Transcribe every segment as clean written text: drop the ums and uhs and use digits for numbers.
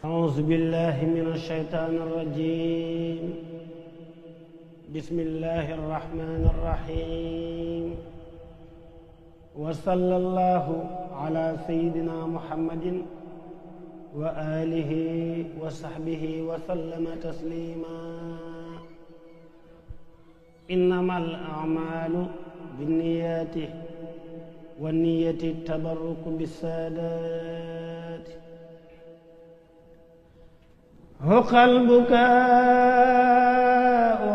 أعوذ بالله من الشيطان الرجيم. بسم الله الرحمن الرحيم. وصلى الله على سيدنا محمد وآله وصحبه وسلم تسليما. إنما الأعمال بالنيات والنية التبرك بالسادات. هق البكاء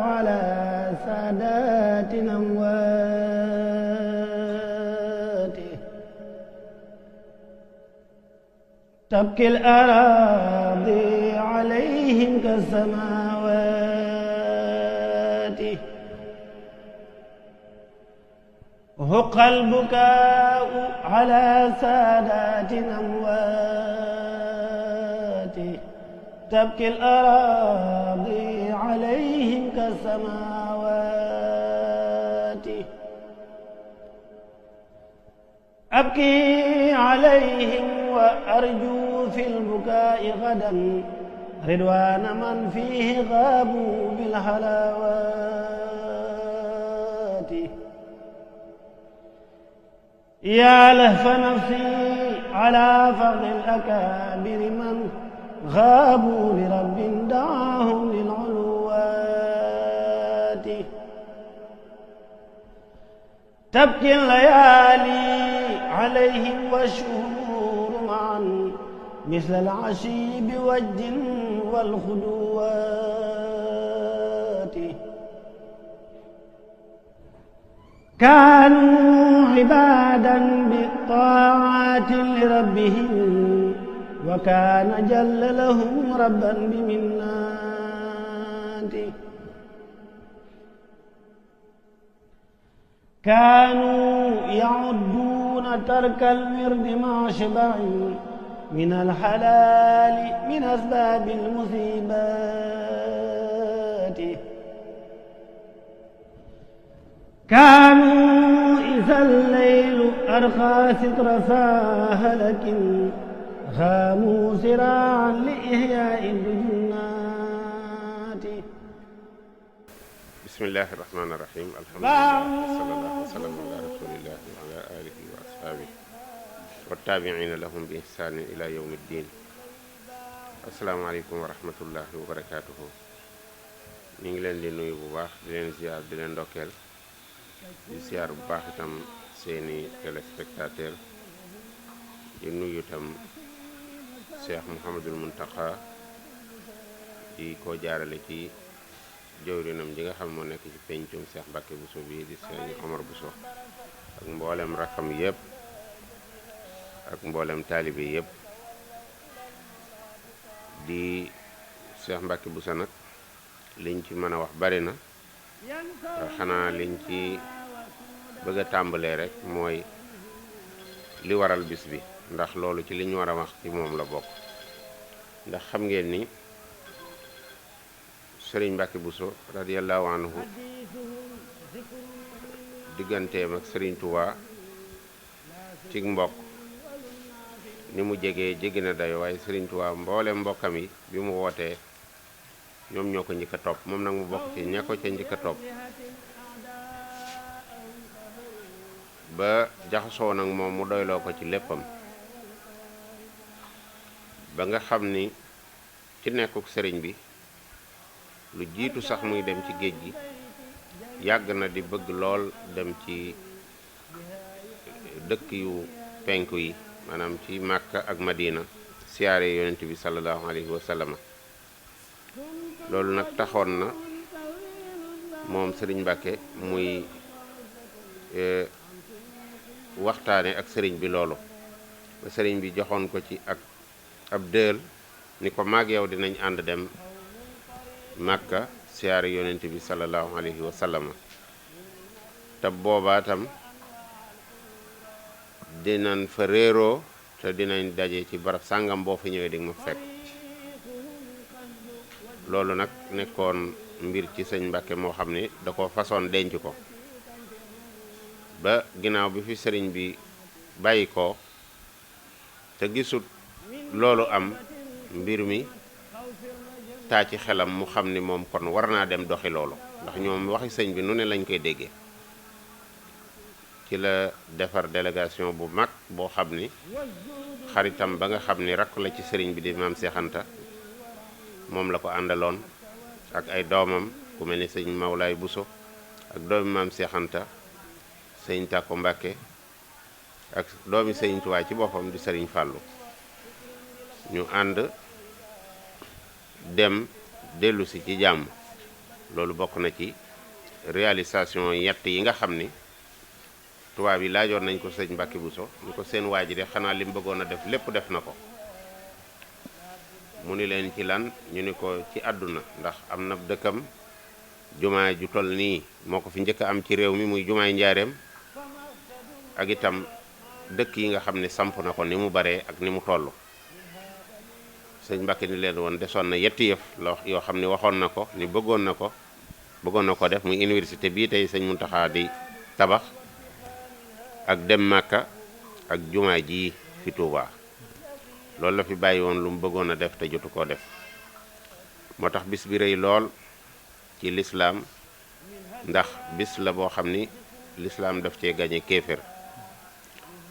على سادات أمواته. تبكي الأراضي عليهم كالسماوات. هق البكاء على سادات أموات. تبكي الأراضي عليهم كالسماوات. أبكي عليهم وأرجو في البكاء غدا رضوان من فيه غابوا بالحلاوات. يا لهف نفسي على فضل الأكابر من غابوا لرب دعاهم للعلوات. تبكي الليالي عليهم والشهور معا مثل العشي بوجد والخدوات. كانوا عبادا بالطاعات لربهم وكان جل لهم ربا بمناته. كانوا يعدون ترك الورد مع شبع من الحلال من أسباب المصيبات. كانوا إذا الليل أرخى ستر فاهلك خاموا سراعا لإحياء الجنات. بسم الله الرحمن الرحيم. الحمد لله وصلى الله وسلم على رسول الله وعلى آله وأصحابه والتابعين لهم بإحسان إلى يوم الدين. السلام عليكم ورحمة الله وبركاته. ñu ngi leen di nuyu bu baax di leen ziar di leen ndokkeel di ziar bu baax itam seeni téléspectateur di nuyu itam Cheikh Mouhamadul Muntaqa di ko jaarale ci jëwrinam ji nga xam moo nekk ci pencum Cheikh Mbacke Bousso bi di Sëñ Omar Bousso ak mboolem rakkam yëpp ak mboolem taalibe yëpp. di Cheikh Mbacke Bousso nag liñ ci mën a wax bari na xanaa liñ ci bëgg a tàmbalee rek mooy li waral bis bi, ndax loolu ci liñ war a wax ci moom la bokk. ndax xam ngeen ni Sëriñ Mbacke Bousso radiyallahu anhu digganteem ak Sëriñ Touba ci mbokk ni mu jege na dayo, waaye Sëriñ Touba mboole mbokkam yi bi mu wootee ñoom ñoo ko njëkk a topp, moom nag mu bokk ci ña ko ca njëkk a topp ba jaxasoo nag moom mu doyloo ko ci léppam ba nga xam ni ci nekkuk sëriñ bi lu jiitu sax muy dem ci géej gi yàgg na di bëgg lool dem ci dëkk yu penku yi, maanaam ci Màkka ak Madina siyaare yonent bi sallallahu alayhi wa sallam. loolu nag taxoon na moom sëriñ Mbacke muy waxtaane ak sëriñ bi loolu ba sëriñ bi joxoon ko ci ak ab dël ni ko maag yow dinañ ànd dem Màkka siyaare yonent bi sallallahu alayhi wa sallam. te boobaa tam dinañ fa réeroo te dinañ daje ci barab sàngam boo fa ñëwee di ma fekk. loolu nag nekkoon mbir ci sëñ Mbacke moo xam ne da ko façon denc ko ba ginnaaw bi fi sëriñ bi bàyyi ko te gisut loolu am mbir mi taa ci xelam mu xam ni moom kon war naa dem doxi loolu ndax ñoom waxi sëñ bi nu ne lañ koy déggee. ci la defar délégation bu mag boo xam ni xaritam ba nga xam ni rakk la ci sëriñ bi di maam Seex Anta moom la ko àndaloon ak ay doomam ku mel ni sëñ Mawlaay Buso ak doomi maam Seex Anta sëñ Tàkko Mbàkke ak doomi sëñ Tuubaa ci boppam di sëriñ Fàllu ñu ànd dem dellusi ci jàmm. loolu bokk na ci réalisation yett yi nga xam ni tubaab yi laajoon nañ ko sëñ Mbàkke Buso ni ko seen waa ji de xanaa li mu bëggoon a def lépp def na ko mu ni leen ci lan ñu ni ko ci àdduna ndax am na dëkkam jumaa ju toll nii moo ko fi njëkk a am ci réew mi muy jumaay njaareem ak itam dëkk yi nga xam ne samp na ko ni mu baree ak ni mu toll. sëñ Mbàkke ni leen woon desoon na yetti yëf yoo xam ne waxoon na ko ni bëggoon na ko def muy université bii tey sëñ Muntaxa di tabax ak dem Màkka ak jumaa ji fi Tuubaa loolu la fi bàyyi woon lu mu bëggoon a def te jotu koo def moo tax bis bi rëy lool ci lislaam ndax bis la boo xam ni lislaam daf cee gañe kéefér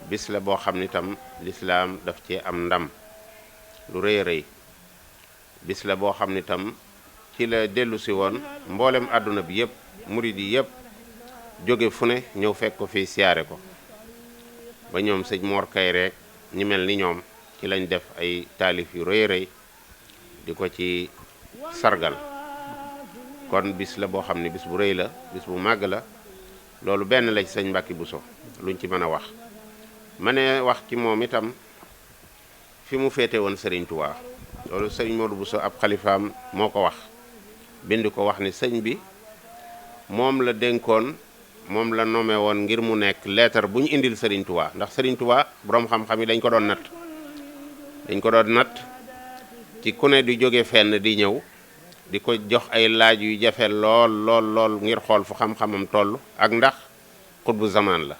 bis la boo xam ni tam lislaam daf cee am ndam lu rëy a rëy bis la boo xam ni tam ci la dellu si woon mboolem àdduna bi yëpp murid yi yëpp jóge fu ne ñëw fekk ko fii siyaare ko ba ñoom sëñ Mor Kayre ñi mel ni ñoom ci lañ def ay taalif yu rëy rëy di ko ci sargal kon bis la boo xam ne bis bu rëy la bis bu màgg la loolu benn la ci sëñ Mbàkke Buso luñ ci mën a wax ma ne wax ci moom itam fi mu féete woon Sëriñ Tuubaa loolu sëriñ Modou Buso ab xalifaam moo ko wax bind ko wax ni sëñ bi moom la dénkoon moom la nommé woon ngir mu nekk leetar bu ñu indil Sëriñ Tuubaa ndax Sëriñ Tuubaa boroom xam-xam yi dañ ko doon natt ci ku ne di jóge fenn di ñëw di ko jox ay laaj yu jafe lool ngir xool fu xam-xamam toll ak ndax xutbu zamaan la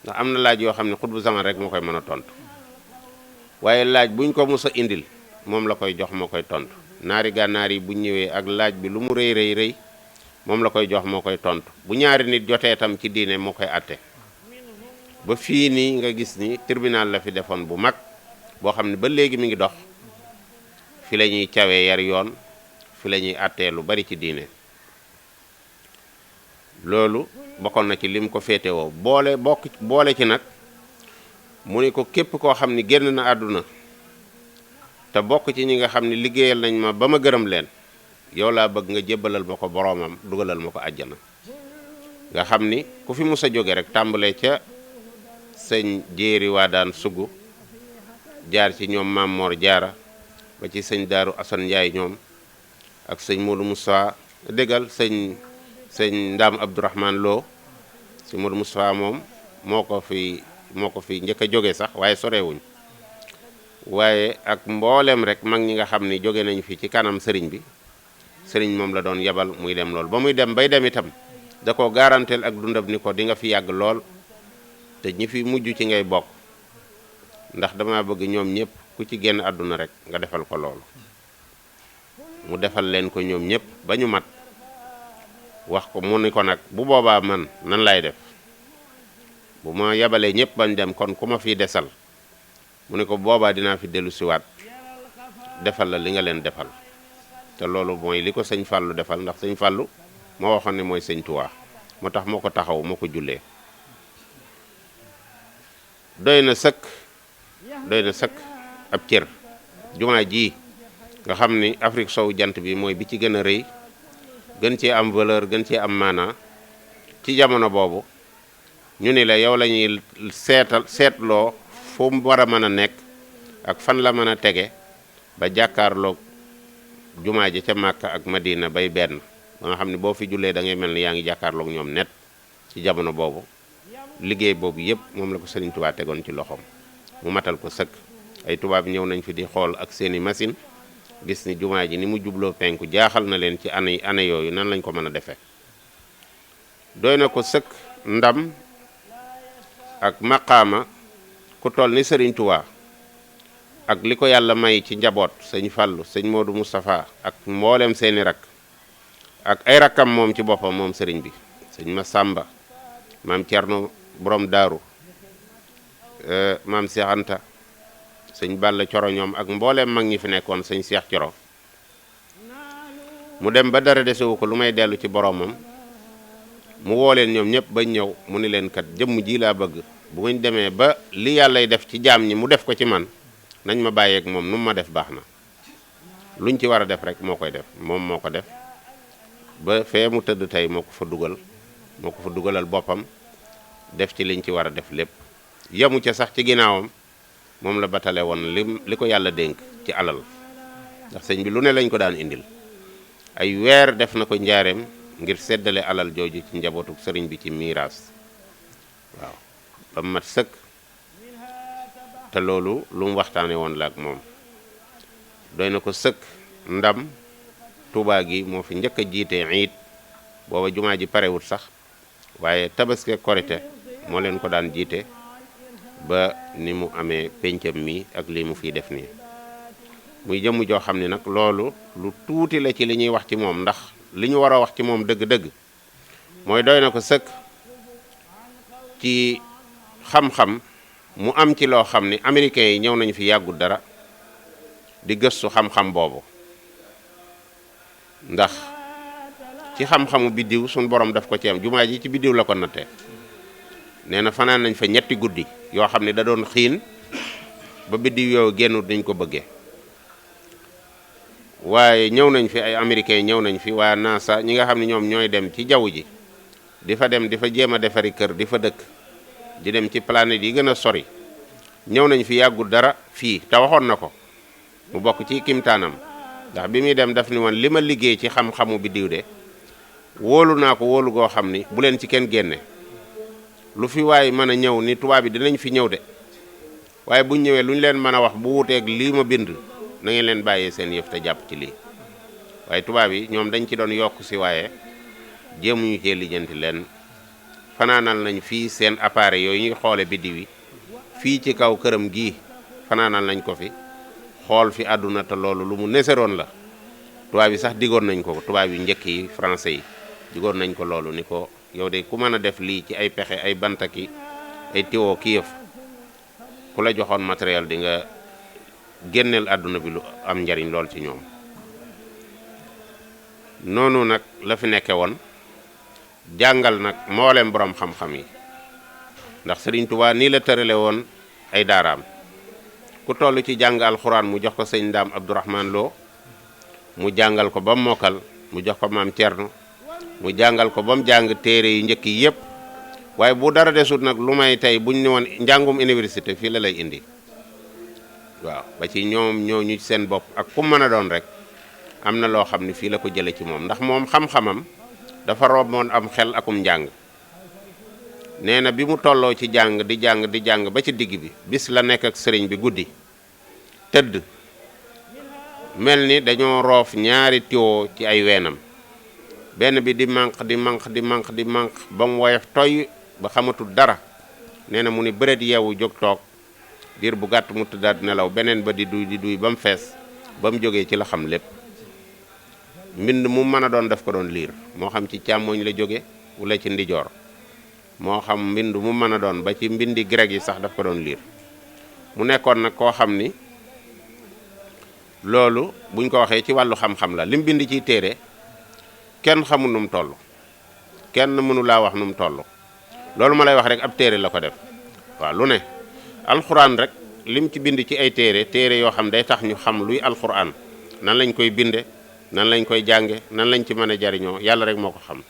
ndax am na laaj yoo xam ne xutbu zamaan rek moo koy mën a tontu waaye laaj buñ ko mës a indil moom la koy jox moo koy tontu naari gànnaar yi bu ñëwee ak laaj bi lu mu rëy moom la koy jox moo koy tontu bu ñaari nit jotee tam ci diine moo koy atte ba fii nii nga gis ni tribunal la fi defoon bu mag boo xam ne ba léegi mi ngi dox fi la ñuy cawee yar yoon fi la ñuy attee lu bari ci diine loolu bokkoon na ci lim ko féetewoo boole ci nag mu ne ko képp koo xam ni génn na àdduna te bokk ci ñi nga xam ne liggéeyal nañ ma ba ma gërëm leen yow laa bëgg nga jébbalal ma ko boroomam dugalal ma ko àjjana nga xam ni ku fi mus a jóge rek tàmbalee ca sëñ jéeri waa daan sugg jaar ci ñoom Maam Mor Jaara ba ci sëñ Daaru Asan Njaay ñoom ak sëñ Modou Moussa déggal sëñ Ndaam Abdourahman Lo sëñ Modou Moussa moom moo ko fi njëkk a jóge sax waaye sorewuñ waaye ak mboolem rek mag ñi nga xam ni jóge nañu fi ci kanam sëriñ bi sëriñ moom la doon yabal muy dem lool ba muy dem bay dem itam da ko garanteel ak dundam ni ko di nga fi yàgg lool te ñi fi mujj ci ngay bokk ndax dama bëgg ñoom ñëpp ku ci génn àdduna rek nga defal ko loolu mu defal leen ko ñoom ñëpp ba ñu mat wax ko mu ni ko nag bu boobaa man nan lay def bu ma yabalee ñëpp bañ dem kon ku ma fiy desal mu ne ko boobaa dinaa fi dellu siwaat defal la li nga leen defal te loolu mooy li ko sëñ Fàllu defal ndax sëñ Fàllu moo waxoon ne mooy sëñ Tuubaa moo tax moo ko taxaw moo ko jullee doy na sëkk ab cër jumaa ji nga xam ni Afrique sowu jant bi mooy bi ci gën a rëy gën cee am valeur gën cee am maanaa ci jamono boobu ñu ni la yow la ñuy seetloo fu mu war a mën a nekk ak fan la mën a tege ba jàkkaarloog jumaa ji ca Màkka ak Madina bay benn ba nga xam ne boo fi jullee da ngay mel ni yaa ngi jàkkaarloog ñoom net ci jamono boobu liggéey boobu yëpp moom la ko Sëriñ Tuubaa tegoon ci loxoom mu matal ko sëkk ay tubaab ñëw nañ fi di xool ak seeni machine gis ni jumaa ji ni mu jubloo penku jaaxal na leen ci année yooyu nan lañ ko mën a defee doy na ko sëkk ndam ak maqaama ku toll ni Sëriñ Tuubaa ak li ko yàlla may ci njaboot sëñ Fallou sëñ Modou Moustapha ak mboolem seeni rak ak ay rakkam moom ci boppam moom sëriñ bi sëñ Massamba maam Thierno borom daaru maam Cheikh Anta sëñ Balla Coro ñoom ak mboolem mag ñi fi nekkoon sëñ Cheikh Coro mu dem ba dara desewu ko lu may dellu ci boromam mu woo leen ñoom ñëpp bañ ñëw mu ni leen kat jëmm ji laa bëgg bu muñ demee ba li yàllay def ci jaam ñi mu def ko ci man nañ ma bàyyeeg moom nu mu ma def baax na luñ ci war a def rek moo koy def moom moo ko def ba fee mu tëdd tey moo ko fa dugalal boppam def ci liñ ci war a def lépp yamu ca sax ci ginnaawam moom la batale woon li ko yàlla dénk ci alal ndax sëñ bi lu ne lañ ko daan indil ay weer def na ko njaareem ngir seddale alal jooju ci njabootu sëriñ bi ci miiraas waaw ba mat sëkk te loolu lu mu waxtaane woon la ak moom doy na ko sëkk ndam Tuubaa gi moo fi njëkk a jiite iid booba jumaa ji parewut sax waaye tabaski korite moo leen ko daan jiite ba ni mu amee péncam mi ak lii mu fiy def nii muy jëmm joo xam ne nag loolu lu tuuti la ci li ñuy wax ci moom ndax li ñu war a wax ci moom dëgg-dëgg mooy doy na ko sëkk ci xam-xam mu am ci loo xam ni américains yi ñëw nañu fi yàggul dara di gëstu xam-xam boobu ndax ci xam-xamu biddiw suñ borom daf ko ci am jumaa ji ci biddiw la ko nattee nee na fanaan nañ fa ñetti guddi yoo xam ne da doon xiin ba biddiw yoo génnut niñ ko bëggee waaye ñëw nañ fi ay américains ñëw nañ fi waa NASA ñi nga xam ne ñoom ñooy dem ci jaww ji di fa dem di fa jéem a defari kër di fa dëkk di dem ci planète yi gën a sori ñëw nañ fi yàggul dara fii te waxoon na ko mu bokk ci kimtaanam ndax bi muy dem daf ni woon li ma liggéey ci xam-xamu biddiw de wóolu naa ko wóolu goo xam ni bu leen ci kenn génne lu fi waay mën a ñëw ni tubaab bi dinañ fi ñëw de waaye buñ ñëwee lu ñu leen mën a wax bu wuteeg lii ma bind na ngeen leen bàyyee seen yëf te jàpp ci lii waaye tubaab yi ñoom dañ ci doon yokk si waaye jéemuñu cee lijjanti leen fanaanal nañ fii seen appareil yooyu ñuy xoole biddiw yi fii ci kaw këram gii fanaanal nañ ko fi xool fi àdduna te loolu lu mu neseroon la tubaab yi sax digoon nañ ko tubaab yu njëkk yi français yi digoon nañ ko loolu ni ko yow de ku mën a def lii ci ay pexe ay bantaki ay tiwoo ki yëf ku la joxoon matériel di nga génneel àdduna bi lu am njariñ lool ci ñoom noonu nag la fi nekke woon jàngal nag mboolem borom xam-xam yi ndax Sëriñ Tuubaa nii la tërale woon ay daaraam ku toll ci jàng alxuraan mu jox ko sëñ Ndaam Abdourahman Lo mu jàngal ko ba mu mokkal mu jox ko maam Cerno mu jàngal ko ba mu jàng téere yu njëkk yi yëpp waaye bu dara desut nag lu may tey buñ ne woon njàngum université fii la lay indi waaw ba ci ñoom ñooñu seen bopp ak ku mën a doon rek am na loo xam ne fii la ko jële ci moom ndax moom xam-xamam dafa romboon am xel akum njàng nee na bi mu tolloo ci jàng di jàng ba ci digg bi bis la nekk ak sëriñ bi guddi tëdd mel ni dañoo roof ñaari tiwo ci ay weenam benn bi di manq ba mu woyof toy ba xamatul dara nee na mu ni bëreet yeewu jóg toog diir bu gàtt mu tëddaat nelaw beneen ba di duy ba mu fees ba mu jógee ci la xam lépp mbind mu mën a doon daf ko doon liir moo xam ci càmmooñ la jóge wala ci ndijoor moo xam mbind mu mën a doon ba ci mbindi grec yi sax daf ko doon liir mu nekkoon nag koo xam ni loolu buñ ko waxee ci wàllu xam-xam la lim bind ciy téere kenn xamul nu mu toll kenn mënu laa wax nu mu toll loolu ma lay wax rek ab téere la ko def waaw lu ne alxuraan rek lim ci bind ci ay téere yoo xam day tax ñu xam luy alxuraan nan lañ koy binde nan lañ koy jànge nan lañ ci mën a jariñoo yàlla rek moo ko xam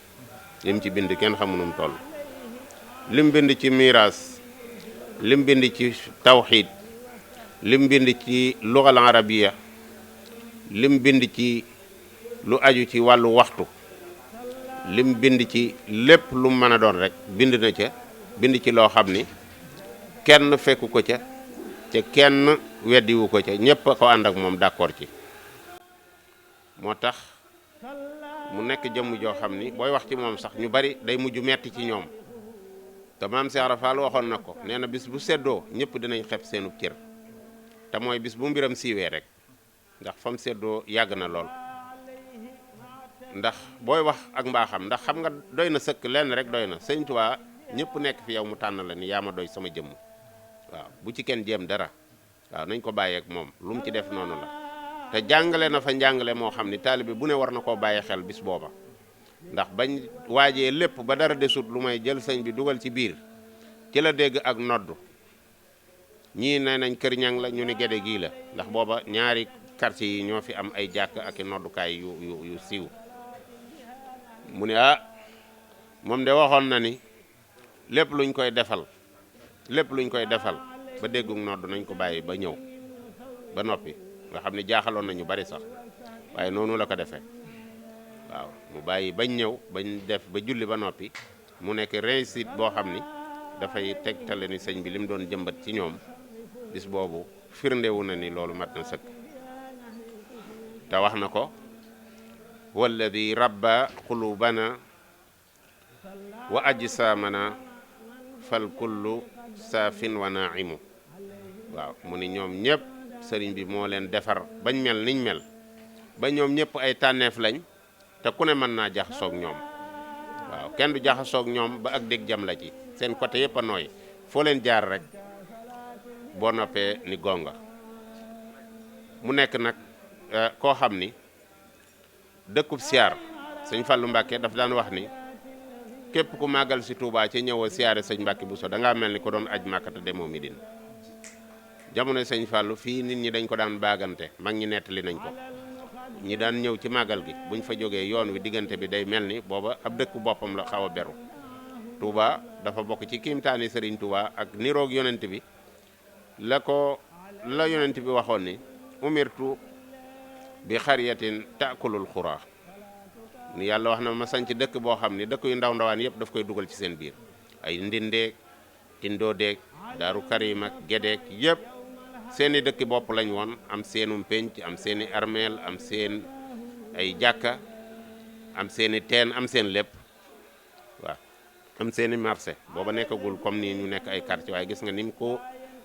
lim ci bind kenn xamul nu mu toll lim bind ci miraas lim bind ci tawxiid lim bind ci lugal arabiya lim bind ci lu aju ci wàllu waxtu lim bind ci lépp lu mën a doon rek bind na ca bind ci loo xam ni kenn fekku ko ca te kenn weddiwu ko ca ñépp a ko ànd ak moom d'accord ci moo tax mu nekk jëmm joo xam ni booy wax ci moom sax ñu bari day mujj metti ci ñoom te maam Cheikh Ibra Fall waxoon na ko nee na bis bu seddoo ñëpp dinañ xeb seenub cër te mooy bis bu mbiram siiwee rek ndax fam seddoo yàgg na lool ndax booy wax ak mbaaxam ndax xam nga doy na sëkk lenn rek doy na sëñ Tuubaa ñëpp nekk fi yow mu tànn la ni yaa ma doy sama jëmm waaw bu ci kenn jéem dara waaw nañ ko bàyyeek moom lu mu ci def noonu la te jàngale na fa njàngale moo xam ni taalibe bu ne war na koo bàyyi xel bis booba ndax bañ waajee lépp ba dara desut lu may jël sëñ bi dugal ci biir ci la dégg ak noddu ñii nee nañ kër ñang la ñu ni Gédé gii la ndax booba ñaari quartier yi ñoo fi am ay jàkk ak i noddukaay yu siiw mu ne moom de waxoon na ni lépp luñ koy defal ba déggug nodd nañ ko bàyyi ba ñëw ba noppi nga xam ne jaaxaloon nañu bari sax waaye noonu la ko defee waaw mu bàyyi bañ ñëw bañ def ba julli ba noppi mu nekk réussite boo xam ni dafay tegtale ni sëñ bi li mu doon jëmbat ci ñoom bis boobu firndewu na ni loolu mat na sëkk te wax na ko walladi rabba qulubana wa ajsamana fal kullu saafin wa naimu waaw mu ni ñoom ñëpp sëriñ bi moo leen defar bañ mel niñ mel ba ñoom ñëpp ay tànneef lañ te ku ne mën naa jaxasoog ñoom waaw kenn du jaxasoog ñoom ba ak dégg jam la ci seen côté yëpp a nooy foo leen jaar rek boo noppee ni gonga mu nekk nag koo xam ni dëkkub siyaar sëñ Fallu Mbàkke daf daan wax ni képp ku màggal si Touba ci ñëw a siyaare sëñ Mbàkke Buso da ngaa mel ni ko doon aj Màkkata demoo Midina jamono sëñ Fallu fii nit ñi dañ ko daan baagante mag ñi nettali nañ ko ñi daan ñëw ci màggal gi buñ fa jógee yoon wi diggante bi day mel ni booba ab dëkk boppam la xaw a beru Touba dafa bokk ci kiimtaani Sëriñ Touba ak niroog yonent bi la yonent bi waxoon ni umirtu bi xariyatin taakulul xuraa ni yàlla wax na ma sanc dëkk boo xam ni dëkk yu ndaw ndawaan yëpp daf koy dugal ci seen biir ay ndindeeg tindoodeeg daaru karim ak gedeeg yëpp seeni dëkki bopp lañ woon am seenum penc am seeni armeel am seen ay jàkka am seeni teen am seen lépp waaw am seeni marché booba nekkagul comme nii ñu nekk ay quartier waaye gis nga ni mu ko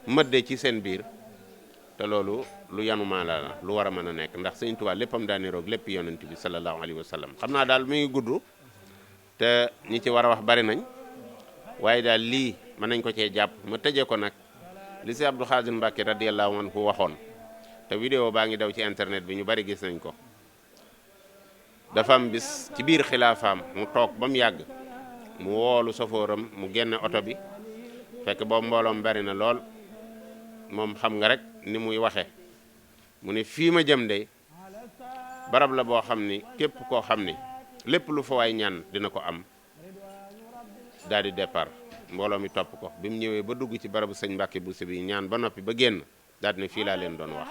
mëddee ci seen biir te loolu lu yanumaa la lu war a mën a nekk ndax sëñ Tuubaa léppam daa niroog lépp yonent bi sallallahu alayhi wa sallam xam naa daal mi ngi gudd te ñi ci war a wax bari nañ waaye daal lii mën nañ ko cee jàpp ma tëjee ko nag li si Abdou Khadir Mbacke radiyallahu anhu waxoon te vidéo baa ngi daw ci internet bi ñu bari gis nañ ko dafa am bis ci biir xilaafaam mu toog ba mu yàgg mu woolu sofooram mu génne oto bi fekk boobu mbooloom bari na lool moom xam nga rek ni muy waxe mu ne fii ma jëm de barab la boo xam ni képp koo xam ni lépp lu fa waay ñaan dina ko am daal di départ mbooloo mi topp ko bi mu ñëwee ba dugg ci barabu sëñ Mbàkke Buso bi ñaan ba noppi ba génn daal di ne fii laa leen doon wax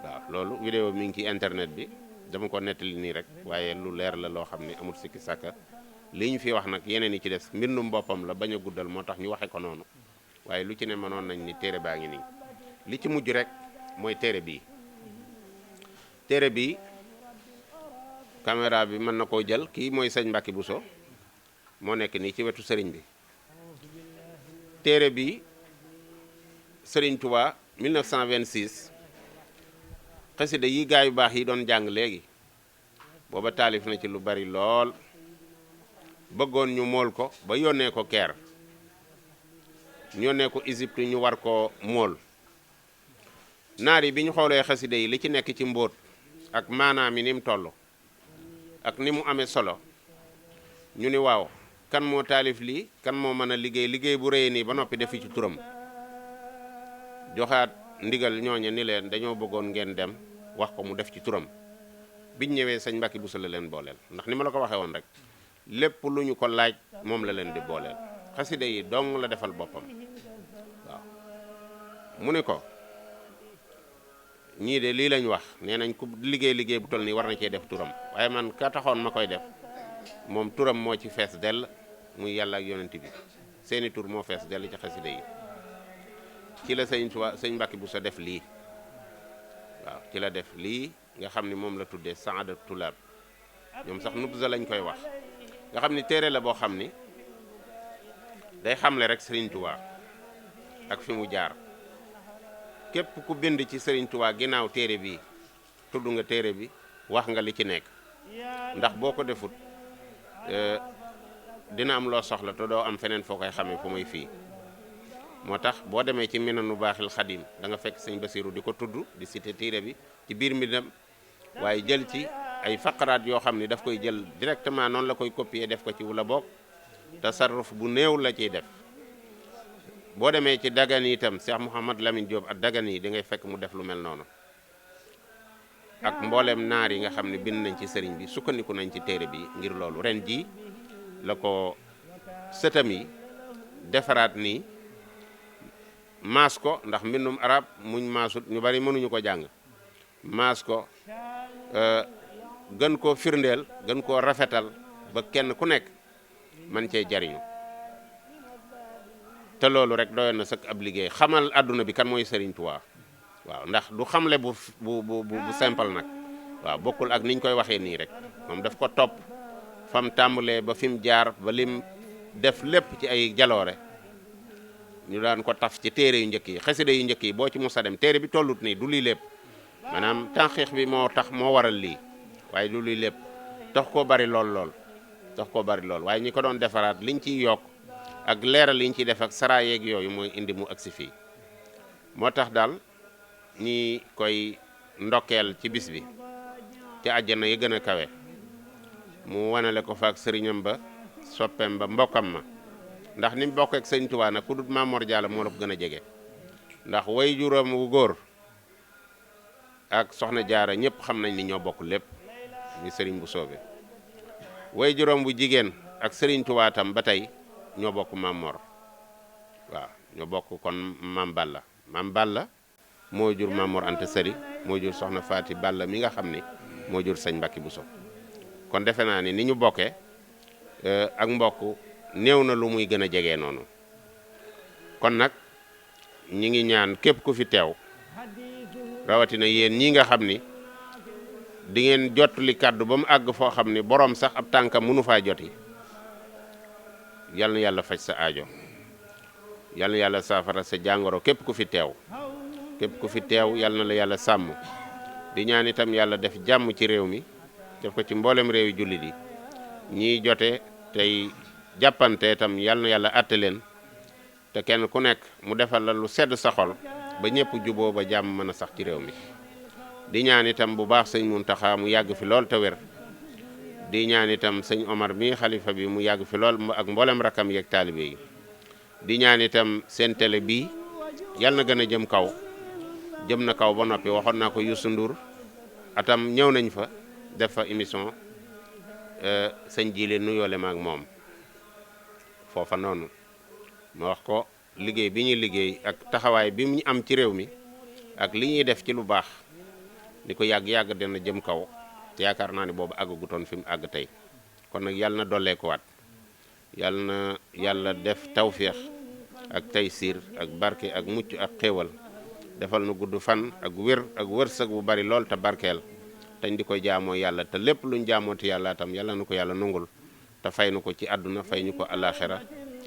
waaw loolu vidéo mi ngi ci internet bi dama ko nettali nii rek waaye lu leer la loo xam ni amul sikki sàkka li ñu fi wax nag yeneen yi ci des mbindum boppam la bañ a guddal moo tax ñu waxe ko noonu waaye lu ci ne mënoon nañ ni téere baa ngi nii li ci mujj rek mooy téere bii caméra bi mën na koo jël kii mooy sëñ Mbàkke Buso moo nekk nii ci wetu sëriñ bi téere bi Sëriñ Tuubaa 1926 xasida yi gaa yu baax yi doon jàng léegi booba taalif na ci lu bari lool bëggoon ñu mool ko ba yónnee ko Caire ñu yónnee ko Égypte ñu war ko mool naar yi bi ñu xoolee xasida yi li ci nekk ci mbóot ak maanaam yi ni mu toll ak ni mu amee solo ñu ni waaw kan moo taalif lii kan moo mën a liggéey bu rëy nii ba noppi defi ci turam joxaat ndigal ñooñe ni leen dañoo bëggoon ngeen dem wax ko mu def ci turam biñ ñëwee sëñ Mbàkke Buso la leen booleel ndax ni ma la ko waxee woon rek lépp lu ñu ko laaj moom la leen di booleel xasida yi dong la defal boppam waaw mu ni ko ñii de lii lañ wax nee nañ ku liggéey bu toll nii war na cee def turam waaye man ka taxoon ma koy def moom turam moo ci fees dell muy yàlla ak yonent bi seeni tur moo fees dell ci xasida yi ci la sëñ Mbàkke Buso def lii waaw ci la def lii nga xam ni moom la tuddee saada tulaab ñoom sax nubza lañ koy wax nga xam ni téere la boo xam ni day xamle rek Sëriñ Tuubaa ak fi mu jaar képp ku bind ci Sëriñ Tuubaa ginnaaw téere bi tudd nga téere bi wax nga li ci nekk ndax boo ko defut dina am loo soxla te doo am feneen foo koy xamee fu muy fii moo tax boo demee ci Minanu Baaxil Xadim da nga fekk sëñ Basiru di ko tudd di cité téere bi ci biir mbindam waaye jël ci ay faqaraat yoo xam ni daf koy jël directement noonu la koy copier def ko ci wala boog tasarruf bu néew la ciy def boo demee ci Dagana itam Cheikh Mouhamad Lamine Diop ak Dagana yi di ngay fekk mu def lu mel noonu ak mbooleem naar yi nga xam ne bind nañ ci sëriñ bi sukkandiku nañ ci téere bi ngir loolu ren ji la ko sëtam yi defaraat nii maas ko ndax mbindum arab muñ maasut ñu bari mënuñu ko jàng maas ko gën koo firndeel gën koo rafetal ba kenn ku nekk man cee jariñu te loolu rek doyoon na sëkk ab liggéey xamal àdduna bi kan mooy Sëriñ Tuubaa waaw ndax du xamle bu simple nag waaw bokkul ak niñ koy waxee nii rek moom daf ko topp fam tàmbalee ba fi mu jaar ba lim def lépp ci ay jaloore ñu daan ko taf ci téere yu njëkk yi xasida yu njëkk yi boo ci musa dem téere bi tollut nii du lii lépp maanaam tànqiix bi moo tax moo waral lii waaye du lii lépp tax koo bari lool waaye ñi ko doon defaraat liñ ciy yokk ak leeral liñ ciy def ak sara yeeg yooyu mooy indi mu agsi fii moo tax daal ñi koy ndokkeel ci bis bi ci àjjana yi gën a kawe mu wanale ko fa ak sëriñam ba soppeem ba mbokkam ma ndax ni mu bokk ak sëñ Tuubaa nag ku dut Maam Mor Jaara moo la ko gën a jege ndax way juróom wu góor ak soxna Jaara ñëpp xam nañ ni ñoo bokk lépp ni sëriñ bu soobe way juróom bu jigéen ak sëriñ Tuubaa tam ba tey ñoo bokk Maam Mor waaw ñoo bokk kon Maam Balla moo jur Maam Mor Anta Sali moo jur soxna Faati Balla mi nga xam ni moo jur sëñ Mbàkke Buso kon defe naa ni ñu bokkee ak mbokk néew na lu muy gën a jege noonu kon nag ñi ngi ñaan képp ku fi teew rawatina yéen ñi nga xam ni di ngeen jottali kàddu ba mu àgg foo xam ni borom sax ab tànkam mënu faa joti yal na yàlla faj sa aajo yal na yàlla saafara sa jàngoro képp ku fi teew yal na la yàlla sàmm di ñaan itam yàlla def jàmm ci réew mi def ko ci mboolem réew yi jullit yi ñiy jote tey jàppante itam yal na yàlla àtte leen te kenn ku nekk mu defal la lu sedd sa xol ba ñëpp juboo ba jàmm mën a sax ci réew mi di ñaan itam bu baax sëñ Muntaxa mu yàgg fi lool te wér di ñaan itam sëñ Omar mi xalifa bi mu yàgg fi lool ak mboolem rakam yeeg taalibe yi di ñaan itam seen télé bii yal na gën a jëm kaw jëm na kaw ba noppi waxoon naa ko Youssou Ndour atam ñëw nañ fa def fa émission sëñ Jile nuyoole ma ak moom foofa noonu ma wax ko liggéey bi ñuy liggéey ak taxawaay bi ñu am ci réew mi ak li ñuy def ci lu baax di ko yàgg-yàgg dina jëm kaw te yaakaar naa ne boobu àggutoon fi mu àgg tey kon nag yàlla na dollee ko waat yàlla na yàlla def tawféex ak taysiir ak barke ak mucc ak xéewal defal nu gudd fan ak wér ak wërsëg bu bari lool te barkeel tañ di koy jaamoo yàlla te lépp luñ jaamooti yàlla tam yàlla nu ko yàlla nungul te fay nu ko ci àdduna fay ñu ko alaxira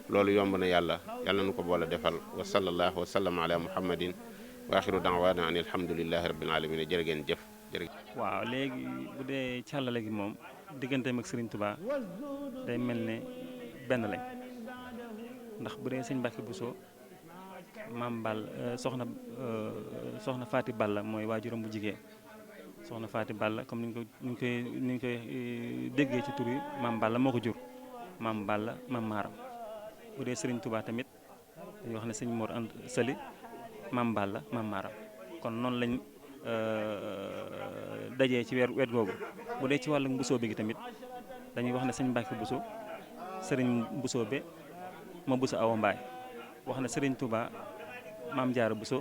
loolu yomb na yàlla nu ko boole defal wa sallallahu wa sallam ala muhammadin wa axiru da'wana an alhamdulillahi rabbil alamin jërë ngeen jëf waaw léegi bu dee càllale gi moom digganteem ak Serigne Touba day mel ne benn lañ ndax bu dee sëñ Mbàkke Buso maam Ball soxna Faati Balla mooy waajuram bu jigéen soxna Faati Balla comme ni ñu koy déggee ci tur yi maam Balla moo ko jur maam Balla maam Maaram bu dee Serigne Touba tamit dañuy wax ne sëñ Mor Anta Sali maam Balla maam Maaram kon noonu lañ dajee ci wet googu bu dee ci wàllu mbusoo bi gi tamit dañuy wax ne sëñ Mbàkke Buso Serigne Buso be ma Buso Awa Mbaay wax ne Serigne Touba maam Jaara Buso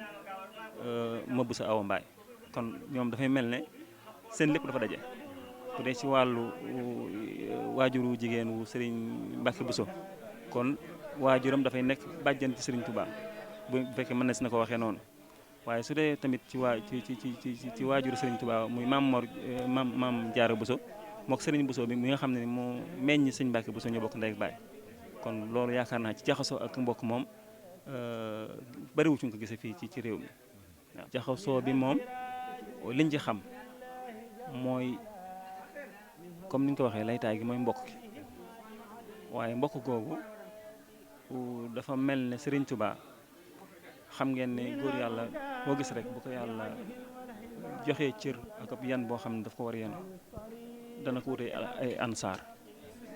ma Buso Awa Mbaay kon ñoom dafay mel ne seen lépp dafa daje bu dee ci wàllu waajuru jigéen wu Serigne Mbàkke Buso kon waajuram dafay nekk bàjjan ci Serigne Touba bu fekkee mën na si na ko waxee noonu waaye su dee tamit ci waajuru Serigne Touba muy maam Jaara Buso mook Serigne Buso bi mi nga xam ne moo meññ sëñ Mbàkke Buso ñoo bokk ndey ak baay kon loolu yaakaar naa ci jaxasoo ak mbokk moom bariwu ci nga ko gisee fii ci réew mi waaw jaxasoo bi moom liñ ci xam mooy comme ni ñu ko waxee laytaay gi mooy mbokk gi waaye mbokk googu dafa mel ne Serigne Touba xam ngeen ne góor yàlla boo gis rek bu ko yàlla joxee cër ak ab yan boo xam ne daf ko war a yan dana ko wutee ay ansaar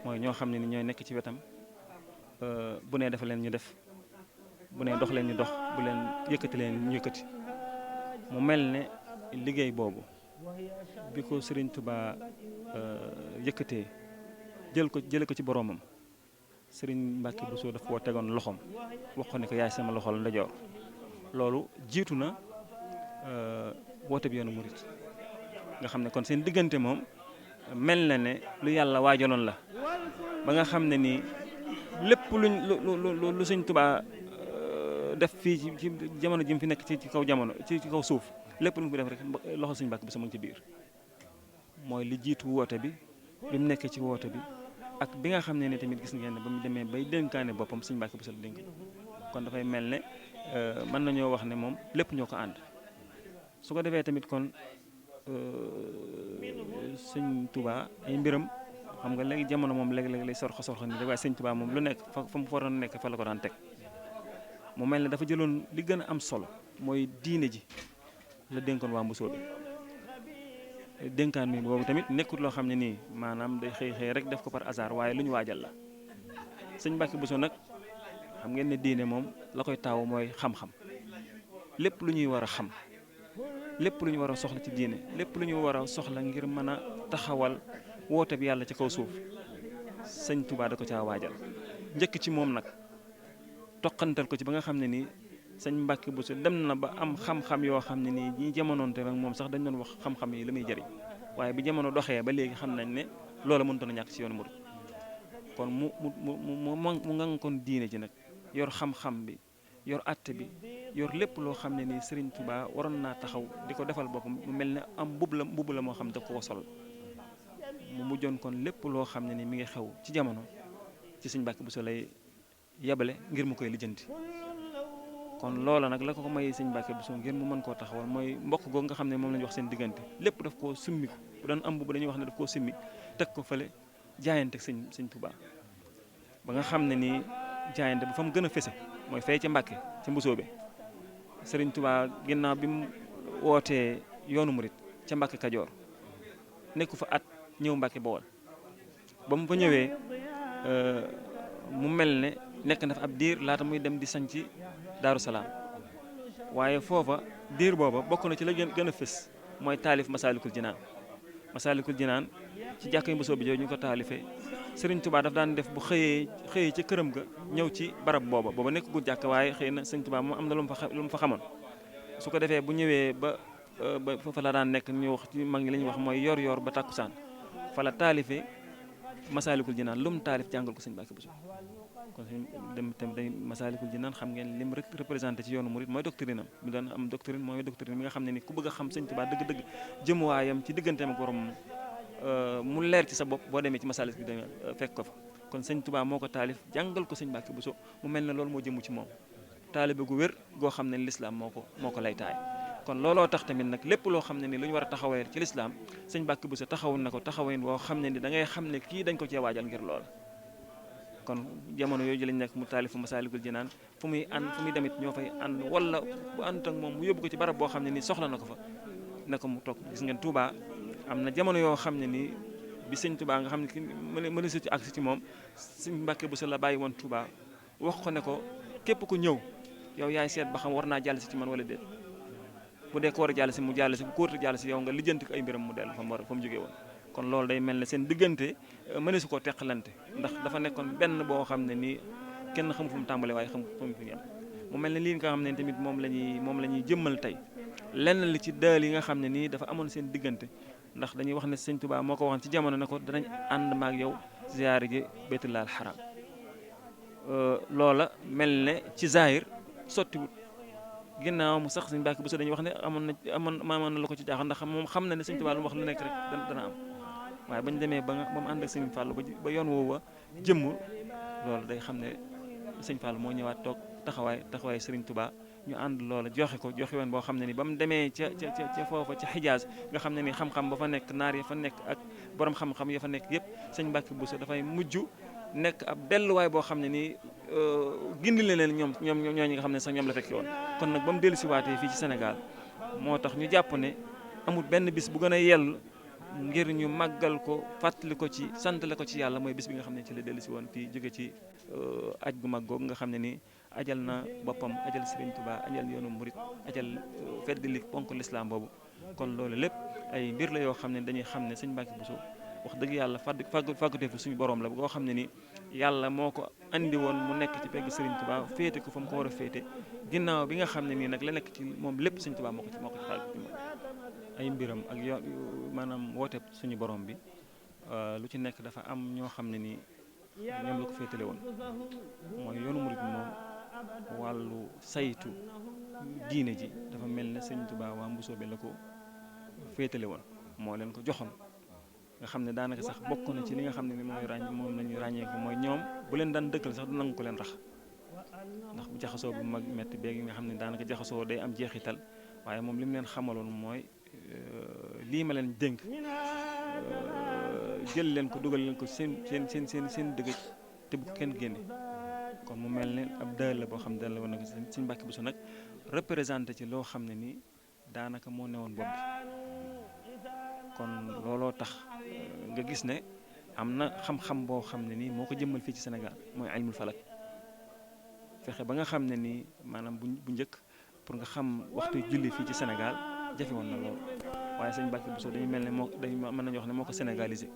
mooy ñoo xam ne ni ñooy nekk ci wetam bu nee dafa leen ñu def bu nee dox leen ñu dox bu leen yëkkati leen ñu yëkkati mu mel ne liggéey boobu bi ko Serigne Touba yëkkatee jële ko ci boroomam Serigne Mbacke Bousso daf koo tegoon loxoom wax ko ne ko yaay sama loxol ndajoor loolu jiitu na woote bi yoonu murit nga xam ne kon seen diggante moom mel na ne lu yàlla waajaloon la ba nga xam ne nii lépp lu Serigne Touba def fii ci jamono ji mu fi nekk ci kaw jamono ci kaw suuf lépp lu mu fi def rek loxo Serigne Mbacke Bousso mu ngi ci biir mooy li jiitu woote bi bi mu nekkee ci woote bi ak bi nga xam ne ni tamit gis ngeen ne ba mu demee bay dénkaane boppam Serigne Mbacke Bousso la dénk kon dafay mel ne mën nañoo wax ne moom lépp ñoo ko ànd su ko defee tamit kon Serigne Touba ay mbiram xam nga léegi jamono moom léegi-léegi lay sorxo ni rek waaye Serigne Touba moom lu nekk fa mu waroon nekk fa la ko daan teg mu mel ne dafa jëloon li gën a am solo mooy diine ji la dénkoon waa Mbusoo bi dénkaan mi boobu tamit nekkul loo xam ne nii maanaam day xëy rek def ko par hasard waaye lu ñu waajal la Sëñ Mbàkke Bousso nag xam ngeen ne diine moom la koy taawu mooy xam-xam lépp lu ñuy war a xam lépp lu ñu war a soxla ci diine lépp lu ñu war a soxla ngir mën a taxawal woote bi yàlla ci kaw suuf Sëñ Tuubaa da ko caa waajal njëkk ci moom nag toqantal ko ci ba nga xam ne nii Sëñ Mbàkke Bousso dem na ba am xam-xam yoo xam ne nii ñi jamonoonte nag moom sax dañ doon wax xam-xam yi la muy jëriñ waaye bi jamono doxee ba léegi xam nañ ne loola mënutoon a ñàkk ci yoonu murid kon mu ngankoon diine ji nag yor xam-xam bi yor àtte bi yor lépp loo xam ne nii Serigne Touba waroon naa taxaw di ko defal boppam mu mel ne am mbubb la moo xam ne daf ko sol mu mujjoon kon lépp loo xam ne nii mi ngi xew ci jamono ci Sëñ Mbàkke Bousso lay yebale ngir mu koy lijjanti kon loola nag la ko may Sëñ Mbàkke Bousso ngir mu mën koo taxawal mooy mbokk googu nga xam ne moom la ñu wax seen diggante lépp daf koo summi ko bu doon am mbubb dañuy wax ne daf koo summi teg ko fële jaayante Sëñ Touba ba nga xam ne nii jaayante bu fa mu gën a fese mooy fay ca Mbàkke ca Mbusoo bi Serigne Touba ginnaaw bi mu wootee yoonu murit ca Mbàkke Kajoor nekku fa at ñëw Mbàkke Bawol ba mu fa ñëwee mu mel ne nekk na fa ab diir laata muy dem di sañci Daaru Salaam waaye foofa diir booba bokk na ci la gën a fës mooy taalif Masaalikul Jinaan ci jàkk yu Mbusoo bi jooju ñu ko taalifee Serigne Touba daf daan def bu xëyee ca këram ga ñëw ci barab booba nekkagul jàkk waaye xëy na Serigne Touba moom am na lu mu fa xamoon su ko defee bu ñëwee ba fa la daan nekk ñu wax ci mag ñi la ñuy wax mooy yor ba tàkkusaan fa la taalifee Masaalikul Jinaan lu mu taalif jàngal ko Sëñ Mbàkke Bousso kon dem tam day Masaalikul Jinaan xam ngeen lim représenté ci yoonu murid mooy doctrine am mi doon am doctrine mooy doctrine mi nga xam ne ni ku bëgg a xam Sëñ Touba dëgg-dëgg jëmuwaayam ci digganteem ak borom mu leer ci sa bopp boo demee ci Masaalikul Jinaan fekk ko fa kon Sëñ Touba moo ko taalif jàngal ko Sëñ Mbàkke Bousso mu mel ne loolu moo jëmu ci moom taalibe gu wér goo xam ne lislaam moo ko lay taay kon looloo tax tamit nag lépp loo xam ne ni lu ñu war a taxawee ci lislaam Sëñ Mbàkke Bousso taxawul na ko taxawin boo xam ne ni da ngay xam ne kii dañ ko cee waajal ngir lool kon jamono yooyu lañ nekk mu taalifu Masaalikul Jinaan fu muy demit ñoo fay ànd wala bu ànd ak moom mu yóbbu ko ci barab boo xam ne ni soxla na ko fa ne ko mu toog gis ngeen Touba am na jamono yoo xam ne nii bi Sëñ Touba nga xam ne ki mëna su ci agsi ci moom Sëñ Mbàkke Bousso la bàyyi woon Touba wax ko ne ko képp ku ñëw yow yaay seet ba xam war naa jàll si ci man wala déet bu dee ko war a jàll si mu jàll si bu ko war a jàll si yow nga lijjanti ko ay mbiram mu dellu fa mu jógee woon kon loolu day mel ne seen diggante mëne su ko teqalante ndax dafa nekkoon benn boo xam ne nii kenn xamu fu mu tàmbalee waaye xamu fu mu yem mu mel ne lii nga xam ne tamit moom la ñuy jëmmal tey lenn li ci daal yi nga xam ne nii dafa amoon seen diggante ndax dañuy wax ne Sëñ Touba moo ko waxoon ci jamono ne ko danañ ànd maag yow ziyaare ji Baytullaahil Haraam loola mel ne ci zahir sottiwut ginnaaw mu sax Sëñ Mbàkke Bousso dañuy wax ne amoon na lu ko ci jaaxal ndax moom xam na ne Sëñ Touba lu mu wax lu nekk rek dana am waaye bañ demee ba mu ànd ak Sëñ Fallu ba yoon woowa jëmm loolu day xam ne Sëñ Fallu moo ñëwaat toog taxawaay Sëriñ Touba ñu ànd loola joxe woon boo xam ne ni ba mu demee ca foofa ca Xijaaz nga xam ne ni xam-xam ba fa nekk naar ya fa nekk ak borom xam-xam ya fa nekk yëpp sëñ Mbàkke Buso dafay mujj nekk ab delluwaay boo xam ne nii gindi leen ñoom ñooñu nga xam ne sax ñoom la fekki woon. kon nag ba mu dellu si waatee fii ci Sénégal moo tax ñu jàpp ne amul benn bis bu gën a yell ngir ñu màggal ko fàttali ko ci santale ko ci yàlla mooy bis bi nga xam ne ci la dellu si woon fii jóge ci aj gu mag googu nga xam ne nii ajal na boppam ajal Serigne Touba ajal yoonu murit ajal feddali ponk l'islam boobu. kon loolu lépp ay mbir la yoo xam ne dañuy xam ne sëñ Mbàkke Buso wax dëgg yàlla fàggutee fi suñu borom la boo xam ne ni yàlla moo ko andi woon mu nekk ci pegg Serigne Touba féete ko fa mu ko war a féete ginnaaw bi nga xam ne nii nag la nekk ci moom lépp sëñ Touba moo ko ci fàggu ci moom ay mbiram ak maanaam woote suñu borom bi lu ci nekk dafa am ñoo xam ne nii ñoom la ko féetale woon mooy yoonu murit moom wàllu saytu diine ji dafa mel ne sëñ Touba waa Mbusoobe la ko féetale woon moo leen ko joxoon nga xam ne daanaka sax bokk na ci li nga xam ne ni moom lañu ràññee ko mooy ñoom bu leen daan dëkkal sax du nangu ko leen rax ndax bu jaxasoo bu mag metti beeg nga xam ne daanaka jaxasoo day am jeexital waaye moom li mu leen xamaloon mooy lii ma leen dénk jël leen ko dugal leen ko seen dëgg te bu ko kenn génne kon mu mel ne ab dëll la boo xam ne dëll la woon nag sëñ Mbàkke Buso nag représenté ci loo xam ne nii daanaka moo newoon bopp bi kon looloo tax nga gis ne am na xam-xam boo xam ne nii moo ko jëmmal fii ci Sénégal mooy ilmul falak fexe ba nga xam ne nii maanaam bu njëkk pour nga xam waxtu julli fii ci Sénégal jafe woon na loolu waaye sëñ Mbàkke Buso dañu mel ne mën nañu wax ne moo ko sénégalisé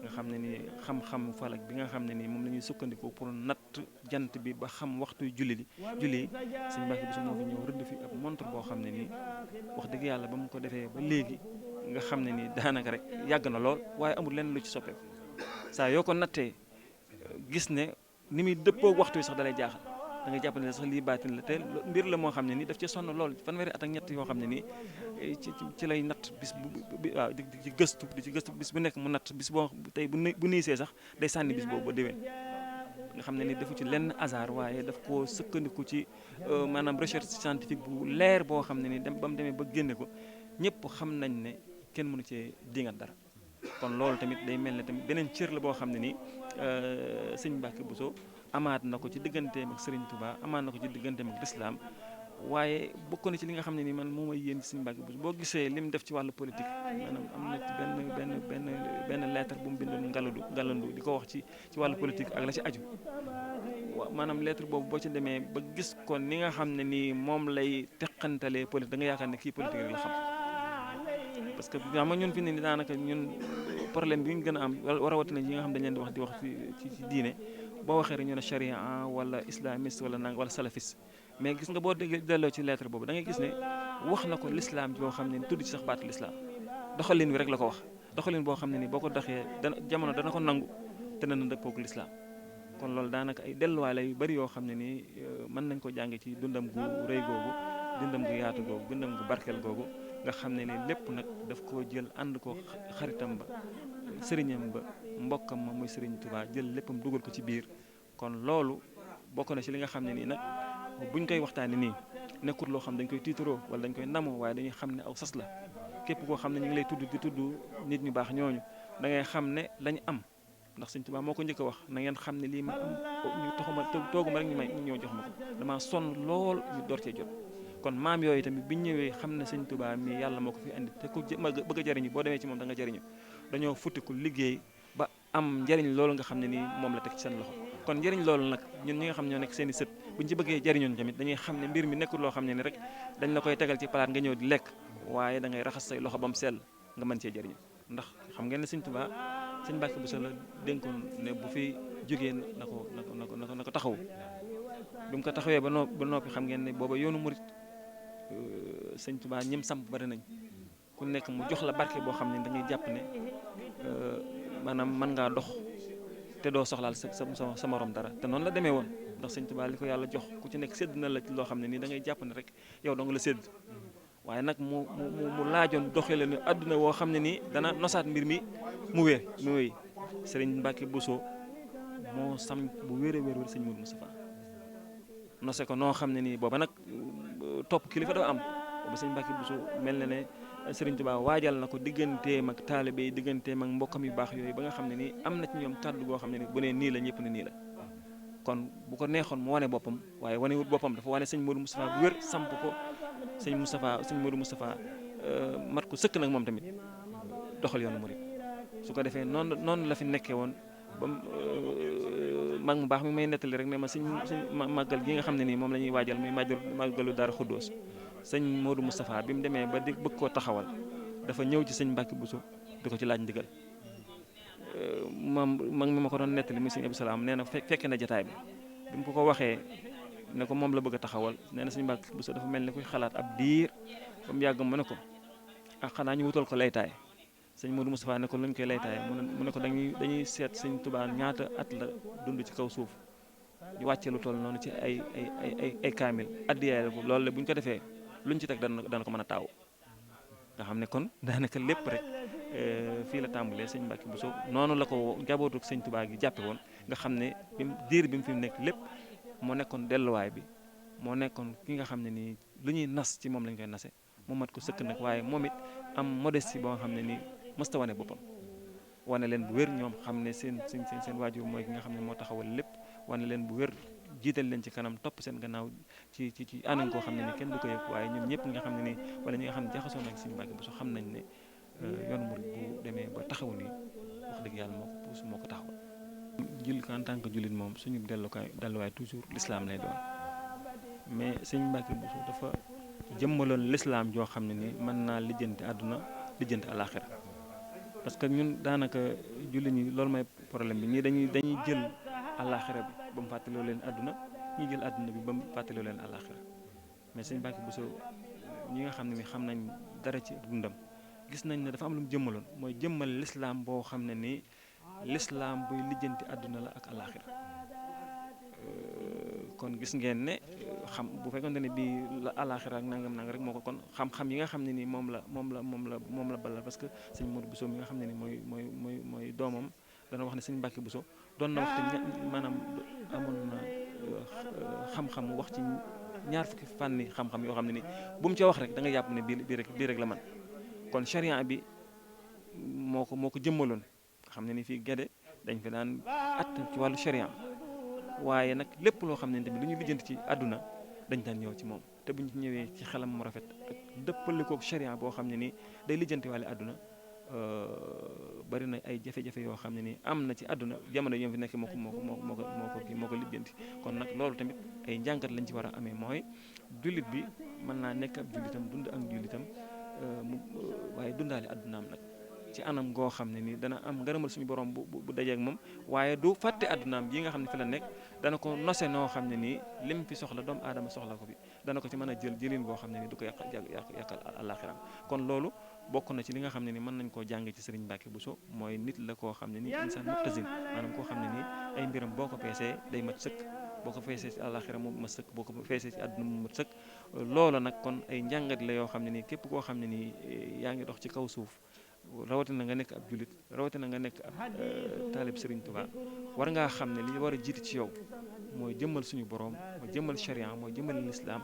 nga xam ne ni xam-xam falak bi nga xam ne nii moom la ñuy sukkandiku pour natt jant bi ba xam waxtu julli yi sëñ Mbàkke Buso moo fi ñëw rëdd fi ab montre boo xam ne nii wax dëgg yàlla ba mu ko defee ba léegi nga xam ne nii daanaka rek yàgg na lool waaye amul lenn lu ci soppeeku saa yoo ko nattee gis ne ni muy dëppoo waxtu yi sax dalay jaaxal da ngay jàpp ne sax lii baatin la te mbir la moo xam ne nii daf ci sonn lool fanweeri at ak ñett yoo xam ne nii ci lay natt bis waaw di ci gëstu bis bu nekk mu natt bis boo tey bu niisee sax day sànni bis boobu ba déwén nga xam ne ni defu ci lenn hasard waaye daf koo sëkkandiku ci maanaam recherche scientifique bu leer boo xam ne ni ba mu demee ba génne ko ñëpp xam nañ ne kenn mënu cee dingat dara kon loolu tamit day mel ne tamit beneen cër la boo xam ne nii sëñ Mbàkke Buso amaat na ko ci digganteem ak Serigne Touba amaat na ko ci digganteem ak lislaam waaye bokk na ci li nga xam ne ni man moo may yéen ci sëñ Mbàkke Buso boo gisee li mu def ci wàllu politique maanaam am na ci benn lettre bu mu bindoon ngalandu di ko wax ci wàllu politique ak la ci aju maanaam lettre boobu boo ci demee ba gis ko ni nga xam ne nii moom lay teqantalee politique da nga yaakaar ne kii politique rek la xam parce que xam nga ñun fi ne ni daanaka ñun problème bi ñu gën a am rawatina yi nga xam dañ leen di wax ci diine boo waxee rek ñu ne charia wala islamiste wala nang wala salafiste mais gis nga boo delloo ci lettre boobu da ngay gis ne wax na ko l'islam boo xam ne tudd ci sax baatu l'islam doxalin wi rek la ko wax doxalin boo xam ne ni boo ko doxee jamono dana ko nangu te dana dëppoo ak l'islam kon loolu daanaka ay delluwaay la yu bari yoo xam ne nii mën nañ ko jànge ci dundam gu rëy googu dundam gu yaatu googu dundam gu barkeel googu nga xam ne ni lépp nag daf koo jël ànd ko xaritam ba sëriñam ba mbokkam ma muy Sëriñ Tuubaa jël léppam dugal ko ci biir kon loolu bokk na ci li nga xam ne nii nag buñ koy waxtaanee nii nekkul loo xam dañ koy tiitaroo wala dañ koy ndamoo waaye dañuy xam ne aw sas la képp koo xam ne ñu ngi lay tudd di tudd nit ñu baax ñooñu da ngay xam ne lañ am ndax Sëriñ Tuubaa moo ko njëkk a wax na ngeen xam ne lii ma am ñu taxuma tooguma rek ñu ñëw jox ma ko damaa sonn lool ñu door cee jot kon maam yooyu tamit biñ ñëwee xam ne Sëriñ Tuubaa mi yàlla moo ko fi andi te ku bëgg a jariñu boo demee ci moom da nga jariñu dañoo futtiku liggéey ba am njariñ loolu nga xam ne nii moom la teg ci seen loxo kon njariñ loolu nag ñun ñi nga xam ñoo nekk seen i sët buñ ci bëggee jariñoon tamit dañuy xam ne mbir mi nekkul loo xam ne ni rek dañ la koy tegal ci palaat nga ñëw di lekk waaye da ngay raxas say loxo ba mu sell nga mën cee jariñu ndax xam ngeen ne Sëriñ Tuubaa Sëriñ Mbàkke Buso la dénkoon ne bu fi jógee na ko taxaw bi mu ko taxawee ba noppi xam ngeen ne booba yoonu murit Sëriñ Tuubaa ñim samp bari nañ ku nekk mu jox la barke boo xam ne da ngay jàpp ne maanaam mën ngaa dox te doo soxlaal sa morom dara te noonu la demee woon ndax Sëriñ Tuubaa li ko yàlla jox ku ci nekk sédd na la ci loo xam ne nii da ngay jàpp ne rek yow dong la sédd waaye nag mu laajoon doxee la ne àdduna woo xam ne nii dana nosaat mbir mi mu wéy Sëriñ Mbàkke Buso moo sam bu wér Sëriñ Moodu Mustafaa nose ko noo xam ne nii booba nag topp kilifa dafa am boobu sëñ Mbàkke Buso mel na ne Sëriñ Tuubaa waajal na ko digganteem ak taalibe yi digganteem ak mbokkam yu baax yooyu ba nga xam ne nii am na ci ñoom kàddu goo xam ne ni bu nee nii la ñëpp ne nii la kon bu ko neexoon mu wane boppam waaye wane wut boppam dafa wane sëñ Modou Moustapha bu wér samp ko sëñ Modou Moustapha mat ko sëkk nag moom tamit doxal yoonu murid su ko defee noonu la fi nekkee woon ba mag mu baax mi may nettali rek ne ma suñ màggal gi nga xam ne nii moom la ñuy waajal muy màggalu Daaru Xuddoos sëñ Modou Moustapha bi mu demee ba di bëgg koo taxawal dafa ñëw ci sëñ Mbàkke Buso di ko ci laaj ndigal moom mag mi ma ko doon nettali muy sëñ Abdou Salaam nee na fekke na jataay bi mu ko waxee ne ko moom la bëgg a taxawal nee na sëñ Mbàkke Buso dafa mel ni kuy xalaat ab diir ba mu yàgg mu ne ko ak xanaa ñu wutal ko laytaay sëñ Modou Moustapha ne ko luñ koy laytaay mu ne ko dañuy seet sëñ Tuubaa ñaata at la dund ci kaw suuf ñu wàccee lu toll noonu ci ay kaamil addiyaay ko loolu la bu ñu ko defee luñ ci teg dana ko mën a taaw nga xam ne kon daanaka lépp rek fii la tàmbalee sëñ Mbàkke Buso noonu la ko njabootu sëñ Tuubaa gi jàppe woon nga xam ne diir bi mu fi nekk lépp moo nekkoon delluwaay bi moo nekkoon ki nga xam ne nii lu ñuy nas ci moom lañ koy nase mu mat ko sëkk nag waaye moom it am modestie boo xam ne nii mësta wane boppam wane leen bu wér ñoom xam ne seen waajur mooy ki nga xam ne moo taxawal lépp wane leen bu wér jiital leen ci kanam topp seen gannaaw ci anam koo xam ne ni kenn du ko yëg waaye ñoom ñëpp nga xam ne nii wala ñi nga xam ne jaxasoo nañ sëñ Mbàkke Buso xam nañ ne yoonu murid bu demee ba taxaw nii wax dëgg yàlla moo ko taxawal. jullit en tant que jullit moom suñu delluwaay toujours l'islam lay doon mais sëñ Mbàkke Buso dafa jëmmaloon l'islam joo xam ne ni mën naa lijjanti àdduna lijjanti àllaaxira parce que ñun daanaka jullit ñi loolu mooy problème bi ñii dañuy jël àllaaxira bi ba mu fàttaloo leen àdduna ñuy jël àdduna bi ba mu fàttaloo leen àllaaxira mais sëñ Mbàkke Buso ñi nga xam ne ni xam nañ dara ci dundam gis nañ ne dafa am lu mu jëmmaloon mooy jëmmal l'islam boo xam ne nii l'islam buy lijjanti àdduna la ak àllaaxira kon gis ngeen ne xam bu fekkonte ne bii la àllaaxira ak nangam rek moo ko kon xam-xam yi nga xam ne nii moom la balal parce que sëñ Modou Buso mi nga xam ne ni mooy doomam dana wax ne sëñ Mbàkke Buso doon na wax te maanaam amoon na xam-xam wax ci ñaar fukki fànni xam-xam yoo xam ne ni bu mu ca wax rek da nga yàpp ne bii rek la man kon charia bi moo ko jëmmaloon xam ne ni fii Gédé dañ fi daan at ci wàllu charia waaye nag lépp loo xam ne tamit lu ñu lijjanti ci àdduna dañ daan ñëw ci moom te bu ñu ñëwee ci xelam mu rafet ak dëppalikook charia boo xam ne ni day lijjanti wàllu àdduna bari na ay jafe-jafe yoo xam ne ni am na ci àdduna jamono yi fi nekk moo ko lijjanti kon nag loolu tamit ay njàngat lañ ci war a amee mooy jullit bi mën naa nekk ab jullitam dund ak jullitam waaye dundaale àddunaam nag ci anam goo xam ne ni dana am ngërëmal suñu borom bu dajeek moom waaye du fàtte àddunaam yi nga xam ne fi la nekk dana ko nose noo xam ne nii lim fi soxla doomu aadama soxla ko fi dana ko ci mën a jëlin boo xam ne ni du ko yàqal àllaaxiraam kon loolu bokk na ci li nga xam ne ni mën nañ koo jàng ci Sëriñ Mbàkke Buso mooy nit la koo xam ne ni insaan muttasin maanaam koo xam ne nii ay mbiram boo ko peesee day mat sëkk boo ko feesee ci àllaaxira mu mat sëkk boo ko feesee ci àdduna mu mat sëkk loolu nag kon ay njàngat la yoo xam ne nii képp koo xam ne nii yaa ngi dox ci kaw suuf rawatina nga nekk ab jullit rawatina nga nekk ab taalib Sëriñ Tuubaa war ngaa xam ne li war a jiitu ci yow mooy jëmmal suñu borom mooy jëmmal charia mooy jëmmal lislaam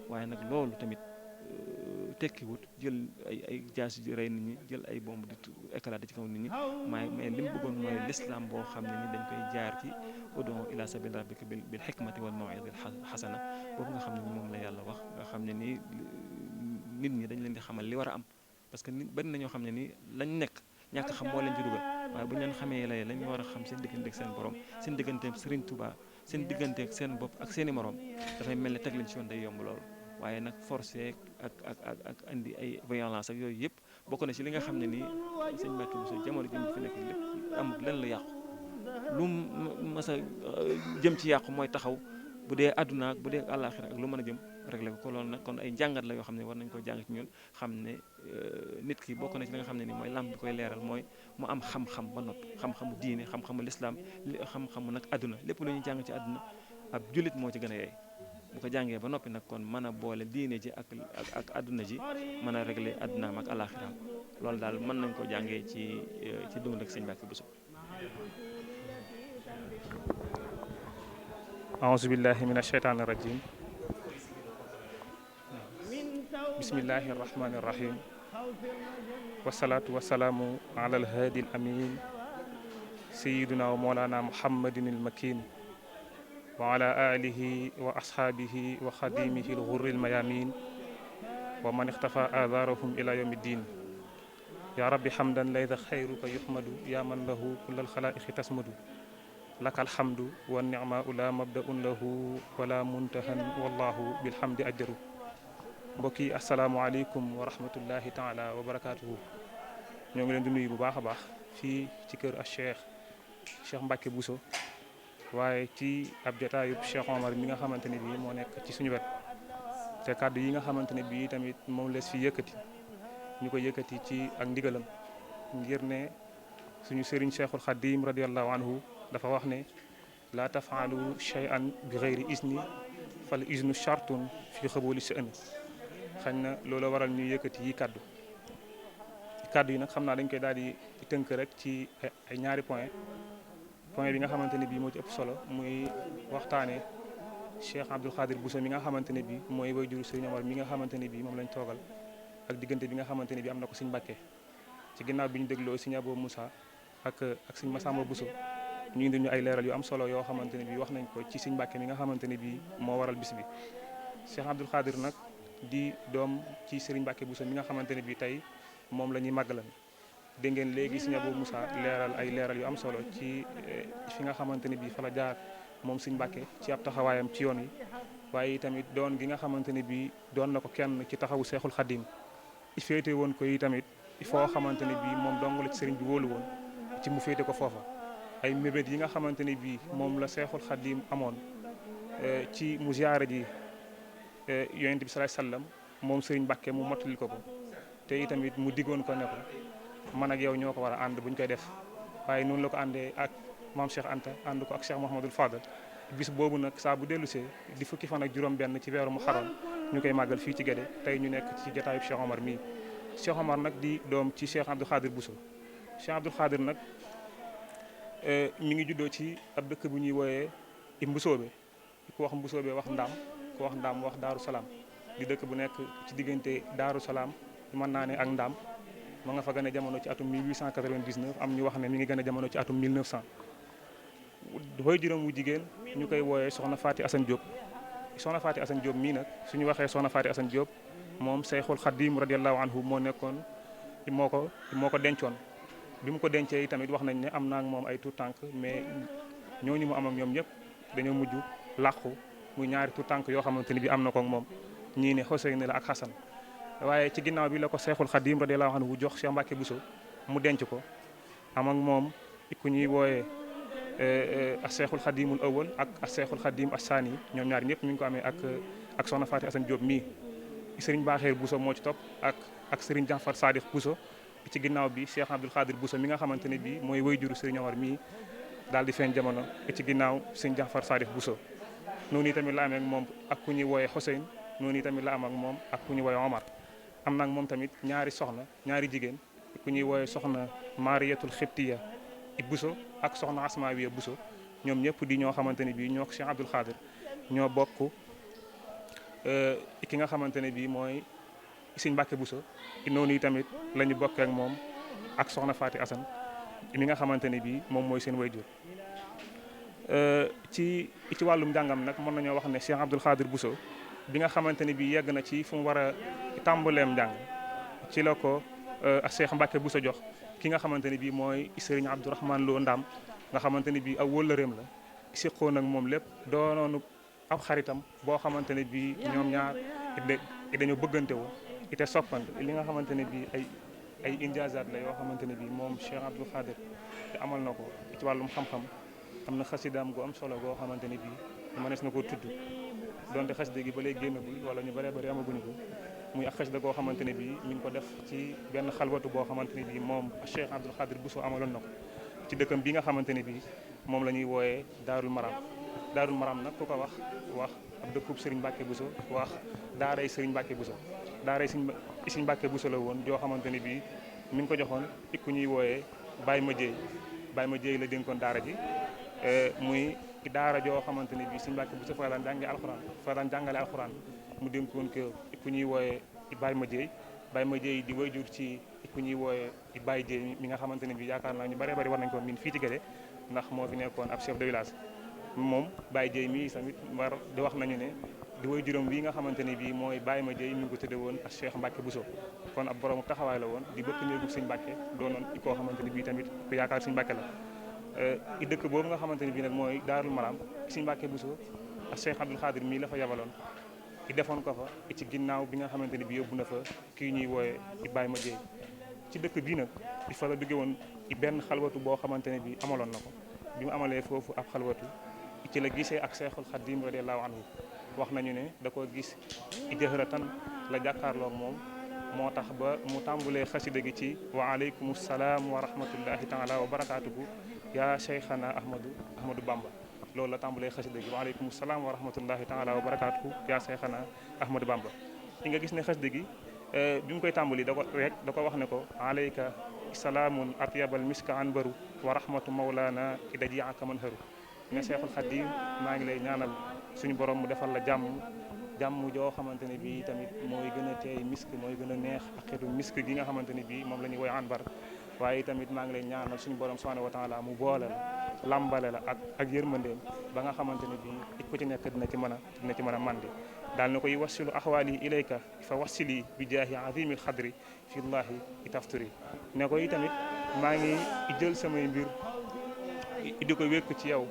waaye nag loolu tamit tekkiwut jël ay jaasi ji rey nit ñi jël ay bomb di éclater ci kaw nit ñi mais li mu bëggoon mooy lislaam boo xam ne ni dañ koy jaar ci ud'u ila sabili rabbika bil hikmati wal maw'izati hasana boobu nga xam ne ni moom la yàlla wax nga xam ne ni nit ñi dañ leen di xamal li war a am parce que nit bari na ñoo xam ne nii lañ nekk ñàkk xam moo leen ci dugal waaye bu ñu leen xamee lay lañ war a xam seen diggante ak seen borom seen diggante ak Sëriñ Tuubaa seen diggante ak seen bopp ak seen i morom dafay mel ne teg leen ci yoon day yomb loolu waaye nag forcé ak andi ay violence ak yooyu yëpp bokk na ci li nga xam ne nii sëñ Mbàkke Buso jamono ji fi nekk lépp amul lenn lu yàqu lu mas a jëm ci yàqu mooy taxaw bu dee àdduna ak bu dee àllaaxira ak lu mën a jëm réglé ko loolu nag kon ay njàngat la yoo xam ne war nañ ko jàng ci ñun xam ne nit ki bokk na ci li nga xam ne ni mooy làmp bi koy leeral mooy mu am xam-xam ba noppi xam-xamu diine xam-xamu lislaam xam-xamu nag àdduna lépp lu ñuy jàng ci àdduna ab jullit moo ci gën a yeey bu ko jàngee ba noppi nag kon mën a boole diine ji ak àdduna ji mën a réglé àddunaam ak àllaaxiraam loolu daal mën nañ ko jàngee ci dund ak sëñ Mbàkke Buso. a'uuzu billahi mina shaytaani rajiim bismillahi irrahmani irrahim wasalaatu wasalaamu ala alhaadi al amin sayiduna wa moolana muhammadin il makin wa ala alihi wa ashaabihi wa xadimihi al ghurri al mayamin wa man ixtafa aathaarahum ila yawmi ddin ya rabbi hamdan laysa xayruka yuhmadu ya man lahu kulla al xalaiqi tasmadu laka alhamdu wa nicma la mabdaun lahu wala muntahan wallahu bilhamdi ajjaru mbokk yi asalaamualeykum wa rahmatullahi taala wa barakaatuhu ñoo ngi leen di nuyu bu baax a baax fii ci kër a Cheikh Mbacke Bousso waaye ci ab jotaayub Cheikh Omar mi nga xamante ne bii moo nekk ci suñu wet te kàddu yi nga xamante ne bii tamit moom lees fi yëkkati ñu ko yëkkati ci ak ndigalam ngir ne suñu sëriñ Cheikhul Khadim radiallahu anhu dafa wax ne laa tafaalu shay'an bi xeyri isni fal isnu chartun fi xabooli sha'ni xañ na loolu waral ñu yëkkati yi kàddu yi nag xam naa dañ koy daal di tënk rek ci ay ñaari point bi nga xamante ne bii moo ci ëpp solo muy waxtaane Cheikh Abdoul Khadir Bousso mi nga xamante ne bii mooy waajuru Serigne Omar mi nga xamante ne bii moom lañ toogal ak diggante bi nga xamante ne bii am na ko Serigne Mbacke ci ginnaaw bi ñu dégloo Serigne Abou Moussa ak Serigne Massamba Bousso ñu indi ñu ay leeral yu am solo yoo xamante ne bii wax nañ ko ci Serigne Mbacke mi nga xamante ne bii moo waral bis bi Cheikh Abdoul Khadir nag di doom ci Serigne Mbacke Bousso mi nga xamante ne bii tey moom la ñuy màggalan dégg ngeen léegi Serigne Abou Moussa leeral ay leeral yu am solo ci fi nga xamante ne bii fa la jaar moom Serigne Mbacke ci ab taxawaayam ci yoon yi waaye tamit doon gi nga xamante ne bii doon na ko kenn ci taxawu Seexul Xadim féete woon ko yi tamit foo xamante ne bii moom dong la ci Serigne bi wóolu woon ci mu féete ko foofa ay mébét yi nga xamante ne bii moom la Seexul Xadim amoon ci mu ziyaare ji yonent bi salaay sallam moom Serigne Mbacke mu mottali ko te itamit mu diggoon ko ne ko man ak yow ñoo ko war a ànd bu ñu koy def waaye noonu la ko àndee ak maam Cheikh Anta ànd ko ak Cheikh Mouhamadul Fadal bis boobu nag saa bu dellusee di fukki fan ak juróom-benn ci weeru Muharram ñu koy màggal fii ci Guédé tey ñu nekk ci jotaayu Cheikh Omar mii. Cheikh Omar nag di doom ci Cheikh Abdoul Khadir Bousso Cheikh Abdoul Khadir nag mi ngi juddoo ci ab dëkk bu ñuy wooyee Mbusoobe ku wax Mbusoobe wax Ndaam ku wax Ndaam wax Daaru Salaam di dëkk bu nekk ci diggante Daaru Salaam mën naa ne ak Ndaam ma nga fa gën a jamono ci atum 1899 am ñu wax ne mi ngi gën a jamono ci atum 1900 booy juróom wu jigéen ñu koy wooyee Soxna Faati Assane Diop Soxna Faati Assane Diop mii nag suñu waxee Soxna Faati Assane Diop moom Seyxul Xadim radiallahu anhu moo nekkoon moo ko dencoon bi mu ko dencee yi tamit wax nañ ne am naa ak moom ay tuut tànk mais ñooñu mu am ak ñoom ñëpp dañoo mujj làqu muy ñaari tuut tànk yoo xamante ni bi am na ko ak moom ñii ne Xuseyn la ak Xasan waaye ci ginnaaw bi la ko Seyxul Xadim radiallahu anhu jox Cheikh Mbacke Bousso mu denc ko am ak moom ku ñuy wooyee ak Seyxul Xadimul awwal ak Seyxul Xadim as-saani ñoom ñaar ñëpp ñu ngi ko amee ak Soxna Faati Assane Diop mii Serigne Baaxeer Bousso moo ci topp ak Serigne Jaafar Sadiq Bousso ci ginnaaw bi Cheikh Abdoul Khadir Bousso mi nga xamante ne bii mooy wayjuru Serigne Omar mii daal di feeñ jamono ci ginnaaw Serigne Jaafar Sadiq Bousso noonu tamit la amee ak moom ak ku ñuy wooyee Xuseyn noonu tamit la am ak moom ak ku ñuy wooyee Omar am nag moom tamit ñaari soxna ñaari jigéen ku ñuy wooyee soxna Mariyatul Xibtiya Bousso ak soxna Asmaawiya Bousso ñoom ñëpp di ñoo xamante ne bii ñoo ko Cheikh Abdoul Khadir ñoo bokk ki nga xamante ne bii mooy Serigne Mbacke Bousso noonu tamit la ñu bokkee ak moom ak soxna Faati Assane mi nga xamante ne bii moom mooy seen wayjur ci wàllum njàngam nag mën nañoo wax ne Cheikh Abdoul Khadir Bousso bi nga xamante ne bii yegg na ci fu mu war a tàmbaleem njàng ci la ko Cheikh Mbacke Bousso jox ki nga xamante ne bii mooy Serigne Abdourahmane Lo Ndam nga xamante ne bii aw wëllëreem la siqoon ak moom lépp doonoonu ab xaritam boo xamante ne bii ñoom ñaar dañoo bëggante woo ite soppante li nga xamante ne bii ay injaazaat la yoo xamante ne bii moom Cheikh Abdoul Khadir te amal na ko ci wàllum xam-xam am na xasidaam gu am solo goo xamante ne bii mënees na koo tudd donte xasida gi ba léegi génnagul wala ñu bëree bëri amaguñu ko muy ak xasida goo xamante ne bii mi ngi ko def ci benn xalwatu boo xamante ne bii moom Cheikh Abdoul Khadir Bousso amaloon na ko ci dëkkam bi nga xamante ne bii moom la ñuy wooyee Daarul Maram nag ku ko wax ab dëkkub Serigne Mbacke Bousso wax daaray Serigne Mbacke Bousso daaray Serigne Mbacke Bousso la woon joo xamante ne bii mi ngi ko joxoon ku ñuy wooyee Baye ma Jéey la dénkoon daara ji muy daara joo xamante ne bii Serigne Mbacke Bousso fa daan jàngale alxuraan mu dénkoon ko ku ñuy wooyee Baye Madieye di wayjur ci ku ñuy wooye Baye Dieye mi nga xamante ne bi yaakaar naa ñu bëree bëri war nañ ko miin fii ci Guédé ndax moo fi nekkoon ab chef de village moom Baye Dieye mii tamit war di wax nañu ne di wayjuram wi nga xamante ne bii mooy Baye Madieye mi ngi ko tudde woon ak Cheikh Mbacke Bousso kon ab borom taxawaay la woon di bëkk néegu Sëñ Mbacke doonoon koo xamante ne bii tamit ku yaakaar Sëñ Mbacke la i dëkk boobu nga xamante ne bii nag mooy Daarul Maram Sëñ Mbacke Bousso ak Cheikh Abdoul Khadir mii la fa yabaloon i defoon ko fa ci ginnaaw bi nga xamante ne bii yóbbu na fa kii ñuy wooye Baye Madieye ci dëkk bii nag di fa la dugge woon benn xalwatu boo xamante ne bii amaloon na ko bi mu amalee foofu ab xalwatu ci la gisee ak Cheikhul Khadim radiyallahu anhu wax nañu ne da ko gis jëhratan la jàkkaarloo moom moo tax ba mu tàmbulee xasida gi ci wa aleykum salaam wa rahmatullahi taala wa barakaatuhu yaa cheikhana ahmadou bamba loolu la tàmbulee xasida gi wa aleykum salaam wa rahmatullahi taala wa barakaatuhu yaa cheikhana ahmadou bamba ci nga gis ne xasida gi bi mu koy tàmbali da ko wax ne ko aleyka salaamun atyabal miska anbaru wa rahmatu mawlana idajiaka man haru ne cheikhul Khadim maa ngi lay ñaanal suñu borom mu defal la jàmm joo xamante ne bii tamit mooy gën a teey misk mooy gën a neex ak xeetu misk gi nga xamante ne bii moom la ñuy woy anbar waaye tamit maa ngi lay ñaanal suñu borom subhanahu wa taala mu boole la lambale la ak yërmandeem ba nga xamante ne bii ku ci nekk dina ci mën a mandi daal na koy wasilu axwaali ilayka fa wasili bi jaahi azimil xadri fi llahi itafturi ne ko tamit maa ngi jël samay mbir di ko wékk ci yow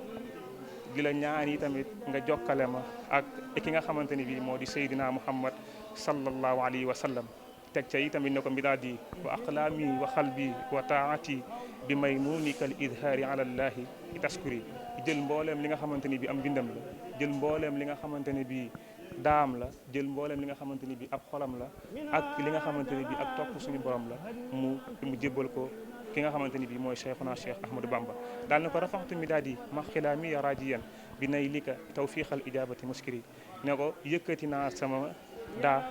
di la ñaan yi tamit nga jokkale ma ak ki nga xamante ni bii moo di Seydina Muhammad sallallahu alayhi wa sallam teg ca yi tamit ne ko mbidaadi wa aqlaami wa xalbi wa taati bi maymuunikal idhaari ala llahi taskuri jël mbooleem li nga xamante ni bii am bindam la jël mbooleem li nga xamante ne bii daam la jël mbooleem li nga xamante ni bii ab xolam la ak li nga xamante ne bii ak topp suñu borom la mu jébbal ko ki nga xamante ni bii mooy cheikhuna cheikh ahmadou bamba daal na ko rafaxtu mi daal di ma xilaami ya rajiyan bi nay lika tawfiqal ijabati muskiri ne ko yëkkati naa sama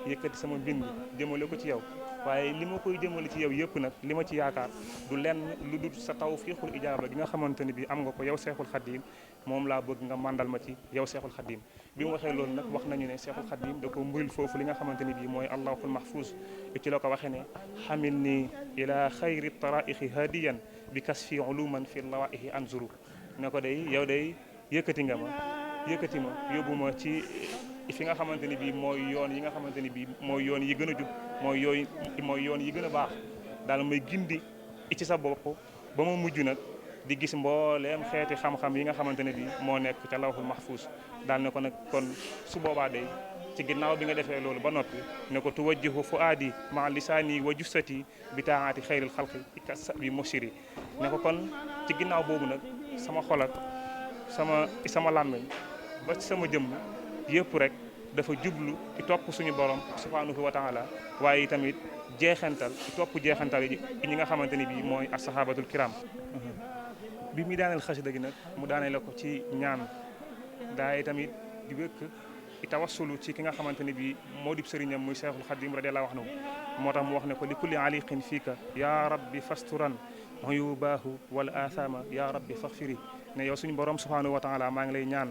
yëkkati sama mbind jëmale ko ci yow waaye li ma koy jëmale ci yow yëpp nag li ma ci yaakaar du lenn lu dul sa tawfiqul ijaba gi nga xamante ni bii am nga ko yow cheikhul Khadim moom laa bëgg nga mandal ma ci yow cheikhul Khadim bi mu waxee loolu nag wax nañu ne cheikhul Khadim da ko mburil foofu li nga xamante ni bii mooy allahul mahfuz ci la ko waxee ne xamil ni ila xayri taraiqi hadiyan bi kasfi uluman fi lawaihi anzuru ne ko day yow day yëkkati ma yóbbu ma ci fi nga xamante ni bii mooy yoon yi nga xamante ni bii mooy yoon yi gën a jub mooy yoon yi gën a baax daal may gindi ci sa bopp ba ma mujj nag di gis mbooleem xeeti xam-xam yi nga xamante ne bii moo nekk ca lawhul mahfuz daal ne ko nag kon su boobaa day ci ginnaaw bi nga defee loolu ba noppi ne ko tuwajjihu fuaadi ma lisaani wa jussati bi taati xayril xalqi kasa bi mosiri ne ko kon ci ginnaaw boobu nag sama xol ak sama làmmeñ ba ci sama jëmm yëpp rek dafa jublu ci topp suñu borom subhanahu wa taala waaye tamit topp jeexantal yi ñi nga xamante ni bii mooy as-sahabatul kiram bi muy daaneel xasida gi nag mu daaneel la ko ci ñaan daay tamit di wékk tawassulu ci ki nga xamante ne bii moo di sëriñam muy Cheikhul Khadim radiyallahu anhu moo tax mu wax ne ko li kulli aliqin fiika ya rabbi fasturan uyubahu wal athama ya rabbi faghfiri ne yow suñu borom subhanahu wa taala maa ngi lay ñaan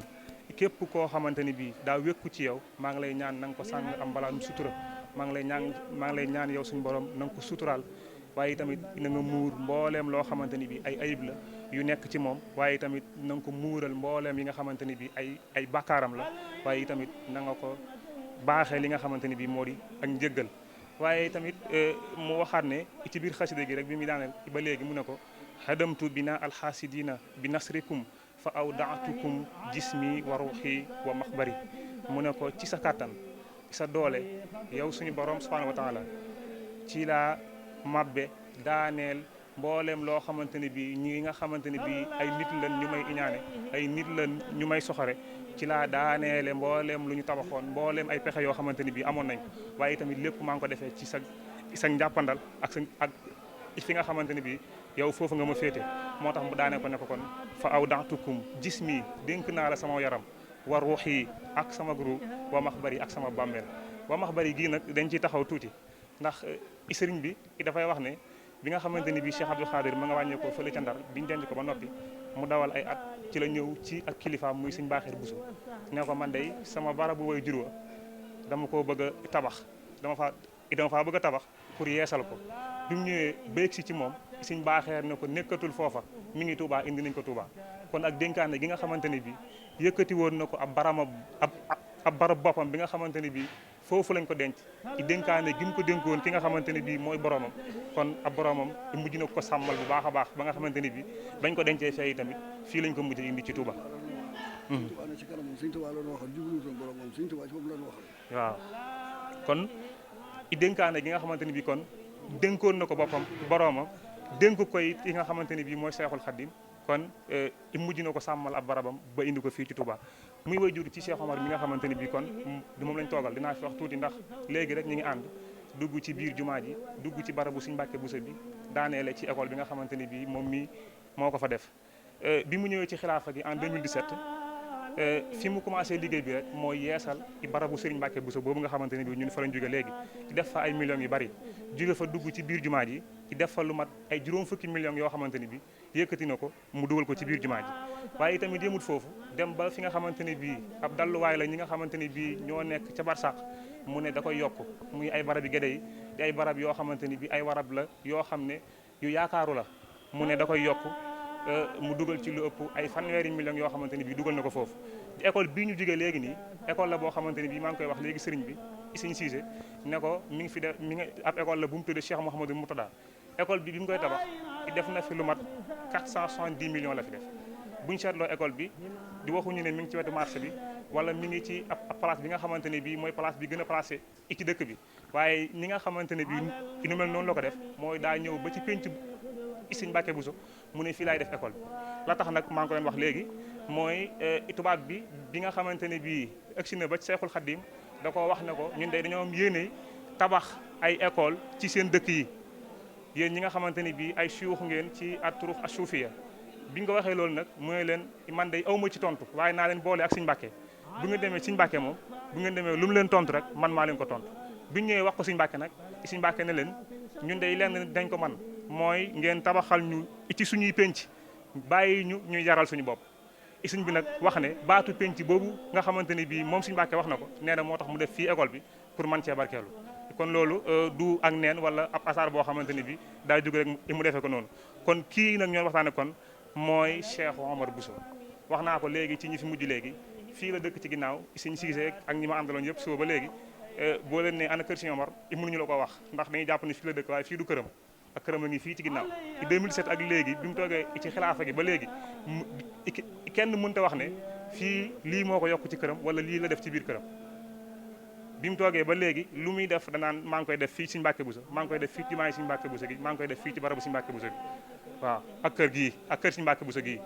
képp koo xamante ni bii daa wékku ci yow maa ngi lay ñaan na nga ko sàng am mbalaanum sutura maa ngi lay ñaan yow suñu borom na nga ko suturaal waaye tamit na nga muur mbooleem loo xamante ni bii ay ayib la yu nekk ci moom waaye tamit na nga ko muural mbooleem yi nga xamante ni bii ay bàkkaaram la waaye tamit na nga ko baaxee li nga xamante ni bii moo di ak njëggal waaye tamit mu waxaat ne ci biir xasida gi rek bi mu daaneel ba léegi mu ne ko hadamtu bina alxaasidina bi nasrikum fa awdaatukum jismi wa ruuxi wa maxbari mu ne ko ci sa kàttan sa doole yow suñu borom subhanahu wa taala ci laa mabbe daaneel mboolem loo xamante ne bii ñi nga xamante ne bii ay nit lan ñu may iñaane ay nit lan ñu may soxore ci laa daaneele mboolem lu ñu tabaxoon mboolem ay pexe yoo xamante ne bii amoon nañ waaye tamit lépp maa ngi ko defee ci sa njàppandal ak fi nga xamante ne bii yow foofu nga ma féete moo tax mu daane ko ne ko kon fa aw daxtukum jismi dénk naa la sama yaram wa ruux yi ak sama gru wa max bari ak sama bàmmeel wa max bari gii nag dañ ciy taxaw tuuti ndax sëriñ bi dafay wax ne bi nga xamante ni bii Cheikh Abdoul Khadir ma nga wàññeekoo fële ca Ndar biñu denc ko ba noppi mu dawal ay at ci la ñëw ci ak kilifaam muy Sëñ Baaxeer Buso ne ko man day sama barabu way jurwa dama koo bëgg a tabax dama fa dama faa bëgg a tabax pour yeesal ko bi mu ñëwee ba yegsi ci moom Sëñ baaxeer ne ko nekkatul foofa mi ngi Touba indi nañ ko Touba kon ak dénkaane gi nga xamante ne bii yëkkati woon na ko ab barab boppam bi nga xamante ne bii foofu lañ ko denc ci dénkaane gi mu ko dénkoon ki nga xamante ne bii mooy boromam kon ab boromam mujj na ko sàmmal bu baax a baax ba nga xamante ne bii bañ ko dencee fee tamit fii lañ ko mujj indi ci Touba. waaw kon i dénkaane gi nga xamante ne bii kon dénkoon na ko boppam boromam dénk ko it yi nga xamante ne bii mooy Seexul Xaddim kon mujj na ko sàmmal ab barabam ba indi ko fii ci Touba muy way jur ci Cheikh Omar mi nga xamante ne bii kon moom lañ toogal dinaa fi wax tuuti ndax léegi rek ñu ngi ànd dugg ci biir jumaa ji dugg ci barabu Sëñ Mbàkke Buso bi daaneele ci école bi nga xamante ne bii moom mii moo ko fa def bi mu ñëwee ci xilaafa gi en 2017 fi mu commencé liggéey bi rek mooy yeesal ci barabu Sëriñ Mbàkke Buso boobu nga xamante ne bii ñun fa lañ jóge léegi ci def fa ay millions yu bari jóge fa dugg ci biir jumaa ji ci def fa lu mat ay juróom fukki millions yoo xamante ne bii yëkkati na ko mu dugal ko ci biir jumaa ji waaye itamit yëmut foofu dem ba fi nga xamante ne bii ab dalluwaay la ñi nga xamante ne bii ñoo nekk ca barsàq mu ne da koy yokk muy ay barab yi gédé yi di ay barab yoo xamante ne bii ay warab la yoo xam ne yu yaakaaru la mu ne da koy yokk mu dugal ci lu ëpp ay fanweeri millions yoo xamante ne bii dugal na ko foofu école bii ñu jógee léegi nii école la boo xamante ne bii maa ngi koy wax léegi sëriñ bi Sëriñ Siise ne ko mi ngi fi def mi ngi ab école la bu mu tuddee Cheikh Mouhamadou Moutada école bi mu koy tabax def na fi lu mat 470 millions la fi def bu ñu seetloo école bi di waxuñu ne mi ngi ci wetu marché bi wala mi ngi ci ab place bi nga xamante ne bii mooy place bi gën a placé ci dëkk bi waaye ñi nga xamante ne bii nu mel noonu la ko def mooy daa ñëw ba ci penc Sëñ Mbàkke Buso mu ne fii laay def école bi la tax nag maa ngi ko leen wax léegi mooy tubaab bi nga xamante ne bii agsi na ba Seexul Xaddim da ko wax ne ko ñun de dañoo am yéene tabax ay école ci seen dëkk yi yéen ñi nga xamante ne bii ay suyuux ngeen ci at-turuf as-suufiya bi nga ko waxee loolu nag mooy leen man day awma ci tontu waaye naa leen boole ak Sëñ Mbàkke bu ngeen demee Sëñ Mbàkke moom bu ngeen demee lu mu leen tontu rek man maa leen ko tontu bi ñu ñëwee wax ko Sëñ Mbàkke nag Sëñ Mbàkke ne leen ñun day lenn dañ ko man mooy ngeen tabaxal ñu ci suñuy penc bàyyi ñu ñuy yaral suñu bopp sëñ bi nag wax ne baatu penc boobu nga xamante ne bii moom Sëñ Mbàkke wax na ko nee na moo tax mu def fii école bi pour man cee barkeelu kon loolu du ak neen wala ab asaar boo xamante ne bii daa jóg rek mu defee ko noonu kon kii nag ñoon waxtaane kon mooy Cheikh Omar Bousso wax naa ko léegi ci ñi fi mujj léegi fii la dëkk ci ginnaaw Sëñ Siise ak ñi ma àndaloon yëpp suba ba léegi boo leen ne ana kër Sëñ Omar mënuñu la ko wax ndax dañuy jàpp ne fii la dëkk waaye fii du këram ak këram la ngi fii ci ginnaaw ci 2007 ak léegi bi mu toogee ci xilaafa gi ba léegi kenn mënta wax ne fii lii moo ko yokk ci këram wala lii la def ci biir këram bi mu toogee ba léegi lu muy def danaan maa ngi koy def fii Sëñ Mbàkke Buso maa ngi koy def fii ci jumaa Sëñ Mbàkke Buso gi maa ngi koy def fii ci barabu Sëñ Mbàkke Buso gi waaw ak kër gii ak kër Sëñ Mbàkke Buso gii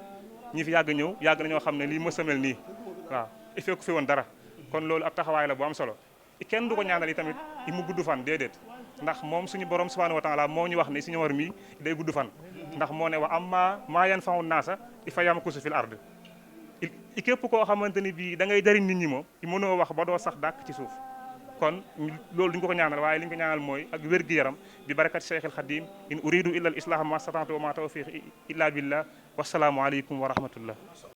ñi fi yàgg ñëw yàgg nañoo xam ne lii mës a mel nii waaw il faut que fi woon dara kon loolu ab taxawaay la bu am solo kenn du ko ñaanal yi tamit mu gudd fan déedéet ndax moom suñu borom subhanahu wa taala moo ñu wax ne Sëñ Omar mii day gudd fan ndax moo ne wa amma maa yanfa'u naasa fa yamkusu fil ard képp koo xamante ni bii da ngay jariñ nit ñi moom mënoo wax ba doo sax dàkk ci suuf kon loolu duñ ko ñaanal waaye li ñu ko ñaanal mooy ak wér-gi-yaram bi barakat Cheikhul Khadim in uridu illa al islaha ma stata'tu wa ma tawfiqi illa billah wassalaamu aleykum wa rahmatullah